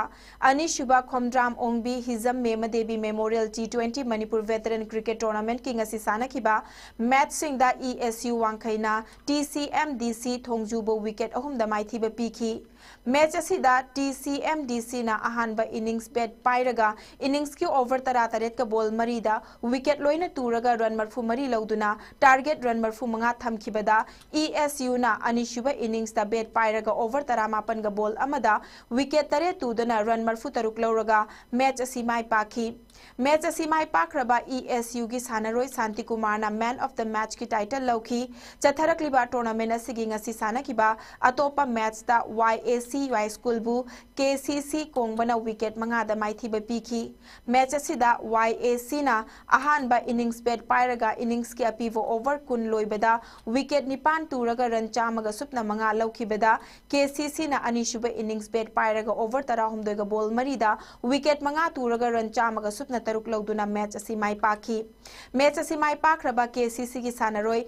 ꯑꯅꯤꯁꯨꯕ ꯈꯣꯝꯗ꯭ꯔꯥꯝ ꯑꯣꯡꯕꯤ ꯍꯤꯖꯝ ꯃꯦꯃ Devi Memorial T twenty Manipur Veteran Cricket Tournament ꯀꯤ ꯉꯁꯤ ꯁꯥꯟꯅꯈꯤꯕ match ꯁꯤꯡꯗ E S U ꯋꯥꯡꯈꯩꯅ T C M D C ꯊꯣꯡꯖꯨꯕꯨ wicket ꯑꯍꯨꯝꯗ ꯃꯥꯏꯊꯤꯕ ꯄꯤꯈꯤ꯫ Match ꯑꯁꯤꯗ T C M D C ꯅ ꯑꯍꯥꯟꯕ innings bat ꯄꯥꯏꯔꯒ innings ꯀꯤ over ꯇꯔꯥꯇꯔꯦꯠꯀ ball ꯃꯔꯤꯗ wicket ꯂꯣꯏꯅ ꯇꯨꯔꯒ run ꯃꯔꯐꯨ ꯃꯔꯤ ꯂꯧꯗꯨꯅ target run ꯃꯔꯐꯨ ꯃꯉꯥ ꯊꯝꯈꯤꯕꯗ, E S U ꯅ ꯑꯅꯤꯁꯨꯕ innings ꯇ bat ꯄꯥꯏꯔꯒ over ꯇꯔꯥꯃꯥꯄꯟꯒ ball ꯑꯃꯗ wicket ꯇꯔꯦꯠ ꯇꯨꯗꯨꯅ run ꯃꯔꯐꯨ ꯇꯔꯨꯛ ꯂꯧꯔꯒ match ꯑꯁꯤ ꯃꯥꯏ ꯄꯥꯛꯈꯤ꯫ Match ꯑꯁꯤ ꯃꯥꯏ ꯄꯥꯛꯈ꯭ꯔꯕ E S U ꯒꯤ ꯁꯥꯟꯅꯔꯣꯏ ꯁꯥꯟꯇꯤ ꯀꯨꯃꯥꯔꯅ Man of the Match ꯀꯤ title ꯂꯧꯈꯤ꯫ ꯆꯠꯊꯔꯛꯂꯤꯕ tournament ꯑꯁꯤꯒꯤ ꯉꯁꯤ ꯁꯥꯟꯅꯈꯤꯕ ꯑꯇꯣꯞꯄ match ꯇ Y A C ꯌꯥꯏꯁ꯭ꯀꯨꯜꯕꯨ K C C ꯀꯣꯡꯕꯅ wicket ꯃꯉꯥꯗ ꯃꯥꯏꯊꯤꯕ ꯄꯤꯈꯤ꯫ Match ꯑꯁꯤꯗ Y A C ꯅ ꯑꯍꯥꯟꯕ innings bat ꯄꯥꯏꯔꯒ innings ꯀꯤ ꯑꯄꯤꯕ over ꯀꯨꯟ ꯂꯣꯏꯕꯗ wicket ꯅꯤꯄꯥꯟ ꯇꯨꯔꯒ run ꯆꯥꯝꯃꯒ ꯁꯨꯞꯅ ꯃꯉꯥ ꯂꯧꯈꯤꯕꯗ, K C C ꯅ ꯑꯅꯤꯁꯨꯕ innings bat ꯄꯥꯏꯔꯒ over ꯇꯔꯥꯍꯨꯝꯗꯣꯏꯒ ball ꯃꯔꯤꯗ wicket ꯃꯉꯥ ꯇꯨꯔꯒ run ꯆꯥꯝꯃꯒ ꯁꯨꯞꯅ ꯇꯔꯨꯛ ꯂꯧꯗꯨꯅ match ꯑꯁꯤ ꯃꯥꯏ ꯄꯥꯛꯈꯤ꯫ Match ꯑꯁꯤ ꯃꯥꯏ ꯄꯥꯛꯈ꯭ꯔꯕ K C C ꯒꯤ ꯁꯥꯟꯅꯔꯣꯏ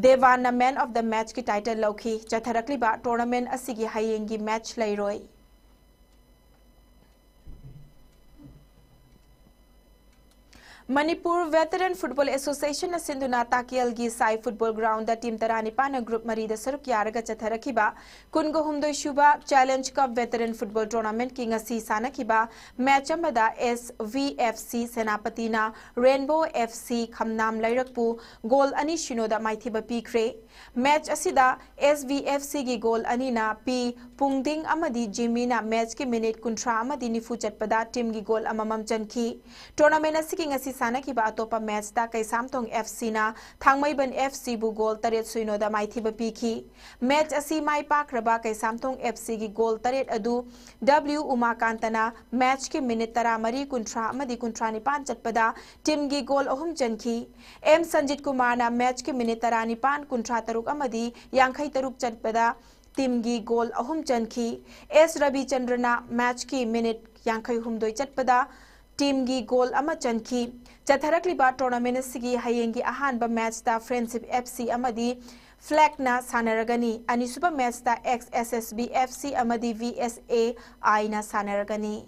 ꯗꯦꯕꯥꯟꯅ Man of the Matchꯀꯤ title ꯂꯧꯈꯤ꯫ ꯆꯠꯊꯔꯛꯂꯤꯕ tournament ꯑꯁꯤꯒꯤ ꯍꯌꯦꯡꯒꯤ match ꯂꯩꯔꯣꯏ꯫ ꯃꯅꯤꯄꯨꯔ Veteran Football Associationꯅ ꯁꯤꯟꯗꯨꯅ ꯇꯥꯀꯦꯜꯒꯤ ꯁꯥꯏ football groundꯗ team ꯇꯔꯥꯅꯤꯄꯥꯟꯅ group ꯃꯔꯤꯗ ꯁꯔꯨꯛ ꯌꯥꯔꯒ ꯆꯠꯊꯔꯛꯈꯤꯕ ꯀꯨꯟꯒ ꯍꯨꯝꯗꯣꯏ ꯁꯨꯕ Challenge Cup Veteran Football Tournamentꯀꯤ ꯉꯁꯤ ꯁꯥꯟꯅꯈꯤꯕ match ꯑꯃꯗ S V F C ꯁꯦꯅꯥꯄꯇꯤꯅ Rainbow F C ꯈꯝꯅꯥꯝ ꯂꯩꯔꯛꯄꯨ goal ꯑꯅꯤ ꯁꯤꯅꯣꯗ ꯃꯥꯏꯊꯤꯕ ꯄꯤꯈ꯭ꯔꯦ꯫ Match ꯑꯁꯤꯗ S V F Cꯒꯤ goal ꯑꯅꯤꯅ P ꯄꯨꯡꯗꯤꯡ ꯑꯃꯗꯤ Jimmyꯅ matchꯀꯤ minute ꯀꯨꯟꯊ꯭ꯔꯥ ꯑꯃꯗꯤ ꯅꯤꯐꯨ ꯆꯠꯄꯗ teamꯒꯤ goal ꯑꯃꯃꯝ ꯆꯟꯈꯤ꯫ Tournament ꯑꯁꯤꯒꯤ ꯉꯁꯤ ꯁꯥꯟꯅꯈꯤꯕ ꯑꯇꯣꯞꯄ matchꯇ ꯀꯩꯁꯥꯝꯊꯣꯡ F Cꯅ ꯊꯥꯡꯃꯩꯕꯟ F Cꯕꯨ goal ꯇꯔꯦꯠ ꯁꯤꯅꯣꯗ ꯃꯥꯏꯊꯤꯕ ꯄꯤꯈꯤ꯫ Match ꯑꯁꯤ ꯃꯥꯏ ꯄꯥꯛꯈ꯭ꯔꯕ ꯀꯩꯁꯥꯝꯊꯣꯡ F Cꯒꯤ goal ꯇꯔꯦꯠ ꯑꯗꯨ W ꯎꯃꯥꯀꯥꯟꯇꯅ matchꯀꯤ minute ꯇꯔꯥꯃꯔꯤ, ꯀꯨꯟꯊ꯭ꯔꯥ ꯑꯃꯗꯤ ꯀꯨꯟꯊ꯭ꯔꯥ ꯅꯤꯄꯥꯟ ꯆꯠꯄꯗ teamꯒꯤ goal ꯑꯍꯨꯝ ꯆꯟꯈꯤ꯫ M ꯁꯟꯖꯤꯠ ꯀꯨꯃꯥꯔꯅ matchꯀꯤ minute ꯇꯔꯥꯅꯤꯄꯥꯟ, ꯀꯨꯟꯊ꯭ꯔꯥ ꯇꯔꯨꯛ ꯑꯃꯗꯤ ꯌꯥꯡꯈꯩ ꯇꯔꯨꯛ ꯆꯠꯄꯗ teamꯒꯤ goal ꯑꯍꯨꯝ ꯆꯟꯈꯤ꯫ S ꯔꯕꯤꯆꯟꯗ꯭ꯔꯅ matchꯀꯤ minute ꯌꯥꯡꯈꯩ ꯍꯨꯝꯗꯣꯏ ꯆꯠꯄꯗ teamꯒꯤ goal ꯑꯃ ꯆꯟꯈꯤ꯫ ꯆꯠꯊꯔꯛꯂꯤꯕ tournament ꯑꯁꯤꯒꯤ ꯍꯌꯦꯡꯒꯤ ꯑꯍꯥꯟꯕ matchꯇ Friendship F C ꯑꯃꯗꯤ Flagꯅ ꯁꯥꯟꯅꯔꯒꯅꯤ꯫ ꯑꯅꯤꯁꯨꯕ matchꯇ Ex S S B F C ꯑꯃꯗꯤ V S A Iꯅ ꯁꯥꯟꯅꯔꯒꯅꯤ꯫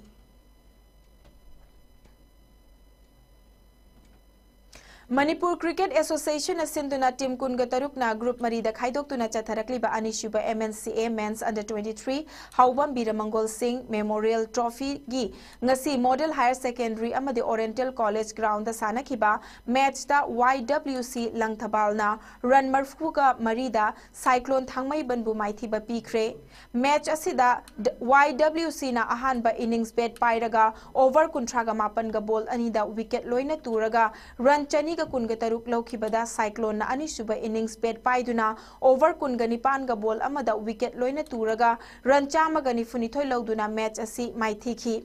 Manipur Cricket Associationꯅ ꯁꯤꯟꯗꯨꯅ team ꯀꯨꯟꯒ ꯇꯔꯨꯛꯅ group ꯃꯔꯤꯗ ꯈꯥꯏꯗꯣꯛꯇꯨꯅ ꯆꯠꯊꯔꯛꯂꯤꯕ ꯑꯅꯤꯁꯨꯕ M N C A Men's Under twenty-three ꯍꯥꯎꯕꯝ ꯕꯤꯔꯃꯪꯒꯣꯜ ꯁꯤꯡ Memorial Trophyꯒꯤ ꯉꯁꯤ Model Higher Secondary ꯑꯃꯗꯤ Oriental College groundꯗ ꯁꯥꯟꯅꯈꯤꯕ matchꯇ Y W C ꯂꯪꯊꯕꯥꯜꯅ run ꯃꯔꯐꯨꯒ ꯃꯔꯤꯗ Cyclone ꯊꯥꯡꯃꯩꯕꯟꯕꯨ ꯃꯥꯏꯊꯤꯕ ꯄꯤꯈ꯭ꯔꯦ꯫ Match ꯑꯁꯤꯗ ꯗ-, Y W Cꯅ ꯑꯍꯥꯟꯕ innings bat ꯄꯥꯏꯔꯒ over ꯀꯨꯟꯊ꯭ꯔꯥꯒ ꯃꯥꯄꯟꯒ ball ꯑꯅꯤꯗ wicket ꯂꯣꯏꯅ ꯇꯨꯔꯒ run ꯆꯅꯤꯒ ꯀꯨꯟꯒ ꯇꯔꯨꯛ ꯂꯧꯈꯤꯕꯗ Cycloneꯅ ꯑꯅꯤꯁꯨꯕ innings bat ꯄꯥꯏꯗꯨꯅ over ꯀꯨꯟꯒ ꯅꯤꯄꯥꯟꯒ ball ꯑꯃꯗ wicket ꯂꯣꯏꯅ ꯇꯨꯔꯒ run ꯆꯥꯝꯃꯒ ꯅꯤꯐꯨꯅꯤꯊꯣꯏ ꯂꯧꯗꯨꯅ match ꯑꯁꯤ ꯃꯥꯏꯊꯤꯈꯤ꯫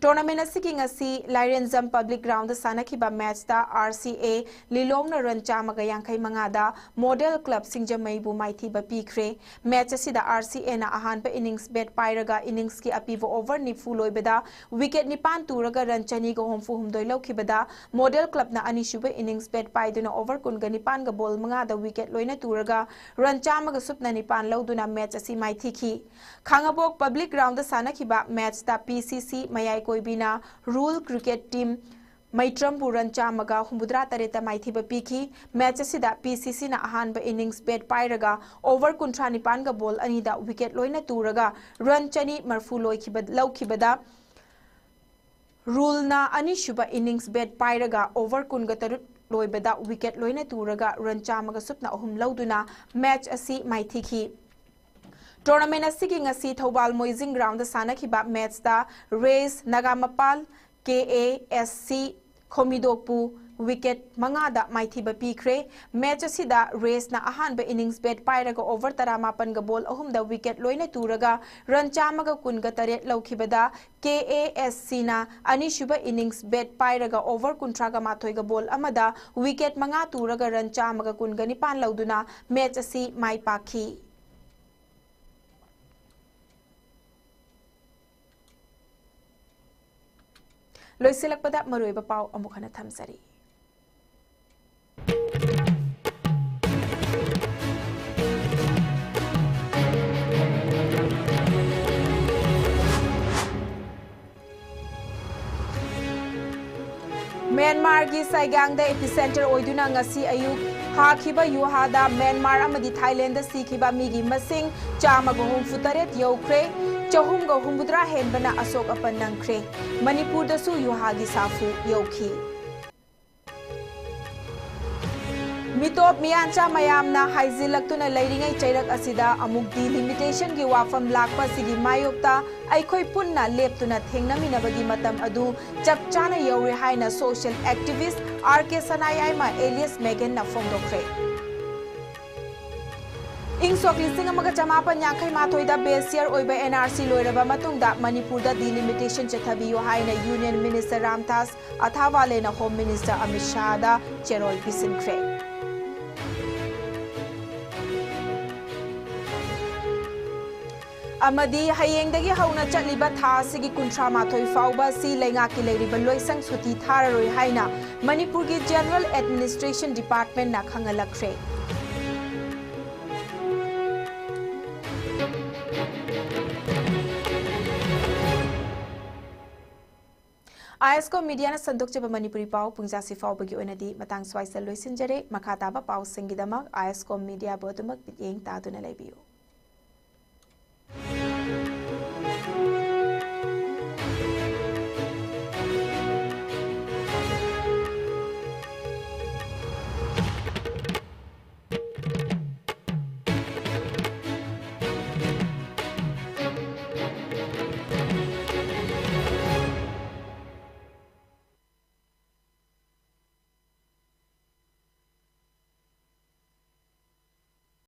Tournament ꯑꯁꯤꯒꯤ ꯉꯁꯤ ꯂꯥꯏꯔꯦꯟꯖꯝ Public Groundꯗ ꯁꯥꯟꯅꯈꯤꯕ matchꯇ R C A ꯂꯤꯂꯣꯡꯅ run ꯆꯥꯝꯃꯒ ꯌꯥꯡꯈꯩ ꯃꯉꯥꯗ Model Club ꯁꯤꯡꯖꯃꯩꯕꯨ ꯃꯥꯏꯊꯤꯕ ꯄꯤꯈ꯭ꯔꯦ꯫ Match ꯑꯁꯤꯗ R C Aꯅ ꯑꯍꯥꯟꯕ innings bat ꯄꯥꯏꯔꯒ innings ꯀꯤ ꯑꯄꯤꯕ over ꯅꯤꯐꯨ ꯂꯣꯏꯕꯗ wicket ꯅꯤꯄꯥꯟ ꯇꯨꯔꯒ run ꯆꯅꯤꯒ ꯍꯨꯝꯐꯨ ꯍꯨꯝꯗꯣꯏ ꯂꯧꯈꯤꯕꯗ Model Clubꯅ ꯑꯅꯤꯁꯨꯕ innings innings bat ꯄꯥꯏꯗꯨꯅ over ꯀꯨꯟꯒ ꯅꯤꯄꯥꯟꯒ ball ꯃꯉꯥꯗ wicket ꯂꯣꯏꯅ ꯇꯨꯔꯒ run ꯆꯥꯝꯃꯒ ꯁꯨꯞꯅ ꯅꯤꯄꯥꯟ ꯂꯧꯗꯨꯅ match ꯑꯁꯤ ꯃꯥꯏꯊꯤꯈꯤ꯫ ꯈꯥꯉꯕꯣꯛ Public Groundꯗ ꯁꯥꯟꯅꯈꯤꯕ matchꯇ P C C ꯃꯌꯥꯏ ꯀꯣꯏꯕꯤꯅ Rural Cricket Team ꯃꯩꯇ꯭ꯔꯝꯕꯨ run ꯆꯥꯝꯃꯒ ꯍꯨꯝꯐꯨꯇꯔꯥ ꯇꯔꯦꯠꯇ ꯃꯥꯏꯊꯤꯕ ꯄꯤꯈꯤ꯫ Match ꯑꯁꯤꯗ P C Cꯅ ꯑꯍꯥꯟꯕ innings bat ꯄꯥꯏꯔꯒ over ꯀꯨꯟꯊ꯭ꯔꯥ ꯅꯤꯄꯥꯟꯒ ball ꯑꯅꯤꯗ wicket ꯂꯣꯏꯅ ꯇꯨꯔꯒ run ꯆꯅꯤ ꯃꯔꯐꯨ ꯂꯣꯏꯈꯤꯕ, ꯂꯧꯈꯤꯕꯗ, Ruralꯅ ꯑꯅꯤꯁꯨꯕ innings bat ꯄꯥꯏꯔꯒ over ꯀꯨꯟꯒ ꯇꯔꯨꯛ ꯂꯣꯏꯕꯗ wicket ꯂꯣꯏꯅ ꯇꯨꯔꯒ run ꯆꯥꯝꯃꯒ ꯁꯨꯞꯅ ꯑꯍꯨꯝ ꯂꯧꯗꯨꯅ match ꯑꯁꯤ ꯃꯥꯏꯊꯤꯈꯤ꯫ Tournament ꯑꯁꯤꯒꯤ ꯉꯁꯤ ꯊꯧꯕꯥꯜ ꯃꯣꯏꯖꯤꯡ groundꯗ ꯁꯥꯟꯅꯈꯤꯕ matchꯇ Race Nagampal K A S C ꯈꯣꯃꯤꯗꯣꯛꯄꯨ wicket ꯃꯉꯥꯗ ꯃꯥꯏꯊꯤꯕ ꯄꯤꯈ꯭ꯔꯦ꯫ Match ꯑꯁꯤꯗ Raceꯅ ꯑꯍꯥꯟꯕ innings bat ꯄꯥꯏꯔꯒ over ꯇꯔꯥꯃꯥꯄꯟꯒ ball ꯑꯍꯨꯝꯗ wicket ꯂꯣꯏꯅ ꯇꯨꯔꯒ run ꯆꯥꯝꯃꯒ ꯀꯨꯟꯒ ꯇꯔꯦꯠ ꯂꯧꯈꯤꯕꯗ, K A S Cꯅ ꯑꯅꯤꯁꯨꯕ innings bat ꯄꯥꯏꯔꯒ over ꯀꯨꯟꯊ꯭ꯔꯥꯒ ꯃꯥꯊꯣꯏꯒ ball ꯑꯃꯗ wicket ꯃꯉꯥ ꯇꯨꯔꯒ run ꯆꯥꯝꯃꯒ ꯀꯨꯟꯒ ꯅꯤꯄꯥꯟ ꯂꯧꯗꯨꯅ match ꯑꯁꯤ ꯃꯥꯏ ꯄꯥꯛꯈꯤ꯫ ꯂꯣꯏꯁꯤꯜꯂꯛꯄꯗ ꯃꯔꯨꯑꯣꯏꯕ ꯄꯥꯎ ꯑꯃꯨꯛ ꯍꯟꯅ ꯊꯝꯖꯔꯤ꯫ ꯃ꯭ꯌꯥꯟꯃꯥꯔꯒꯤ ꯁꯥꯏꯒꯥꯡꯗ epicenter ꯑꯣꯏꯗꯨꯅ ꯉꯁꯤ ꯑꯌꯨꯛ ꯍꯥꯈꯤꯕ ꯌꯨꯍꯥꯗ ꯃ꯭ꯌꯥꯟꯃꯥꯔ ꯑꯃꯗꯤ ꯊꯥꯏꯂꯦꯟꯗ ꯁꯤꯈꯤꯕ ꯃꯤꯒꯤ ꯃꯁꯤꯡ ꯆꯥꯝꯃꯒ ꯍꯨꯝꯐꯨꯇꯔꯦꯠ ꯌꯧꯈ꯭ꯔꯦ꯫ ꯆꯍꯨꯝꯒ ꯍꯨꯝꯐꯨꯇꯔꯥ ꯍꯦꯟꯕꯅ ꯑꯁꯣꯛ ꯑꯄꯟ ꯅꯪꯈ꯭ꯔꯦ꯫ ꯃꯅꯤꯄꯨꯔꯗꯁꯨ ꯌꯨꯍꯥꯒꯤ ꯁꯥꯐꯨ ꯌꯧꯈꯤ꯫ ꯃꯤꯇꯣꯞ ꯃꯤꯌꯥꯟꯆꯥ ꯃꯌꯥꯝꯅ ꯍꯥꯏꯖꯤꯜꯂꯛꯇꯨꯅ ꯂꯩꯔꯤꯉꯩ ꯆꯩꯔꯛ ꯑꯁꯤꯗ ꯑꯃꯨꯛ delimitationꯒꯤ ꯋꯥꯐꯝ ꯂꯥꯛꯄ ꯑꯁꯤꯒꯤ ꯃꯥꯌꯣꯛꯇ ꯑꯩꯈꯣꯏ ꯄꯨꯟꯅ ꯂꯦꯞꯇꯨꯅ ꯊꯦꯡꯅꯃꯤꯟꯅꯕꯒꯤ ꯃꯇꯝ ꯑꯗꯨ ꯆꯞ ꯆꯥꯅ ꯌꯧꯔꯦ ꯍꯥꯏꯅ social activist R K ꯁꯅꯥꯌꯥꯏꯃ alias ꯃꯦꯒꯟꯅ ꯐꯣꯡꯗꯣꯛꯈ꯭ꯔꯦ꯫ ꯏꯪ ꯁꯣꯛ ꯂꯤꯁꯤꯡ ꯑꯃꯒ ꯆꯃꯥꯄꯟ ꯌꯥꯡꯈꯩ ꯃꯥꯊꯣꯏꯗ base year ꯑꯣꯏꯕ N R C ꯂꯣꯏꯔꯕ ꯃꯇꯨꯡꯗ ꯃꯅꯤꯄꯨꯔꯗ delimitationꯆꯠꯊꯕꯤꯌꯨ ꯍꯥꯏꯅ Union Minister Ramdas ꯑꯊꯥꯋꯥꯂꯦꯅ Home Minister Amit ꯁꯥꯍꯗ ꯆꯦꯔꯣꯜ ꯄꯤꯁꯤꯟꯈ꯭ꯔꯦ꯫ ꯑꯃꯗꯤ ꯍꯌꯦꯡꯗꯒꯤ ꯍꯧꯅ ꯆꯠꯂꯤꯕ ꯊꯥ ꯑꯁꯤꯒꯤ ꯀꯨꯟꯊ꯭ꯔꯥ ꯃꯥꯊꯣꯏ ꯐꯥꯎꯕ ꯑꯁꯤ ꯂꯩꯉꯥꯛꯀꯤ ꯂꯩꯔꯤꯕ ꯂꯣꯏꯁꯪ ꯁꯨꯇꯤ ꯊꯥꯔꯔꯣꯏ ꯍꯥꯏꯅ ꯃꯅꯤꯄꯨꯔꯒꯤ General Administration Department ꯅ ꯈꯪꯍꯜꯂꯛꯈ꯭ꯔꯦ꯫ ISCOM Media ꯅ ꯁꯟꯗꯣꯛꯆꯕ ꯃꯅꯤꯄꯨꯔꯤ ꯄꯥꯎ ꯄꯨꯡꯖꯥꯁꯤ ꯐꯥꯎꯕꯒꯤ ꯑꯣꯏꯅꯗꯤ ꯃꯇꯥꯡ ꯁ꯭ꯋꯥꯏꯁꯤꯗ ꯂꯣꯏꯁꯤꯟꯖꯔꯦ꯫ ꯃꯈꯥ ꯇꯥꯕ ꯄꯥꯎꯁꯤꯡꯒꯤꯗꯃꯛ ISCOM Media ꯕꯨ ꯑꯗꯨꯃꯛ ꯃꯤꯠꯌꯦꯡ ꯇꯥꯗꯨꯅ ꯂꯩꯕꯤꯌꯨ꯫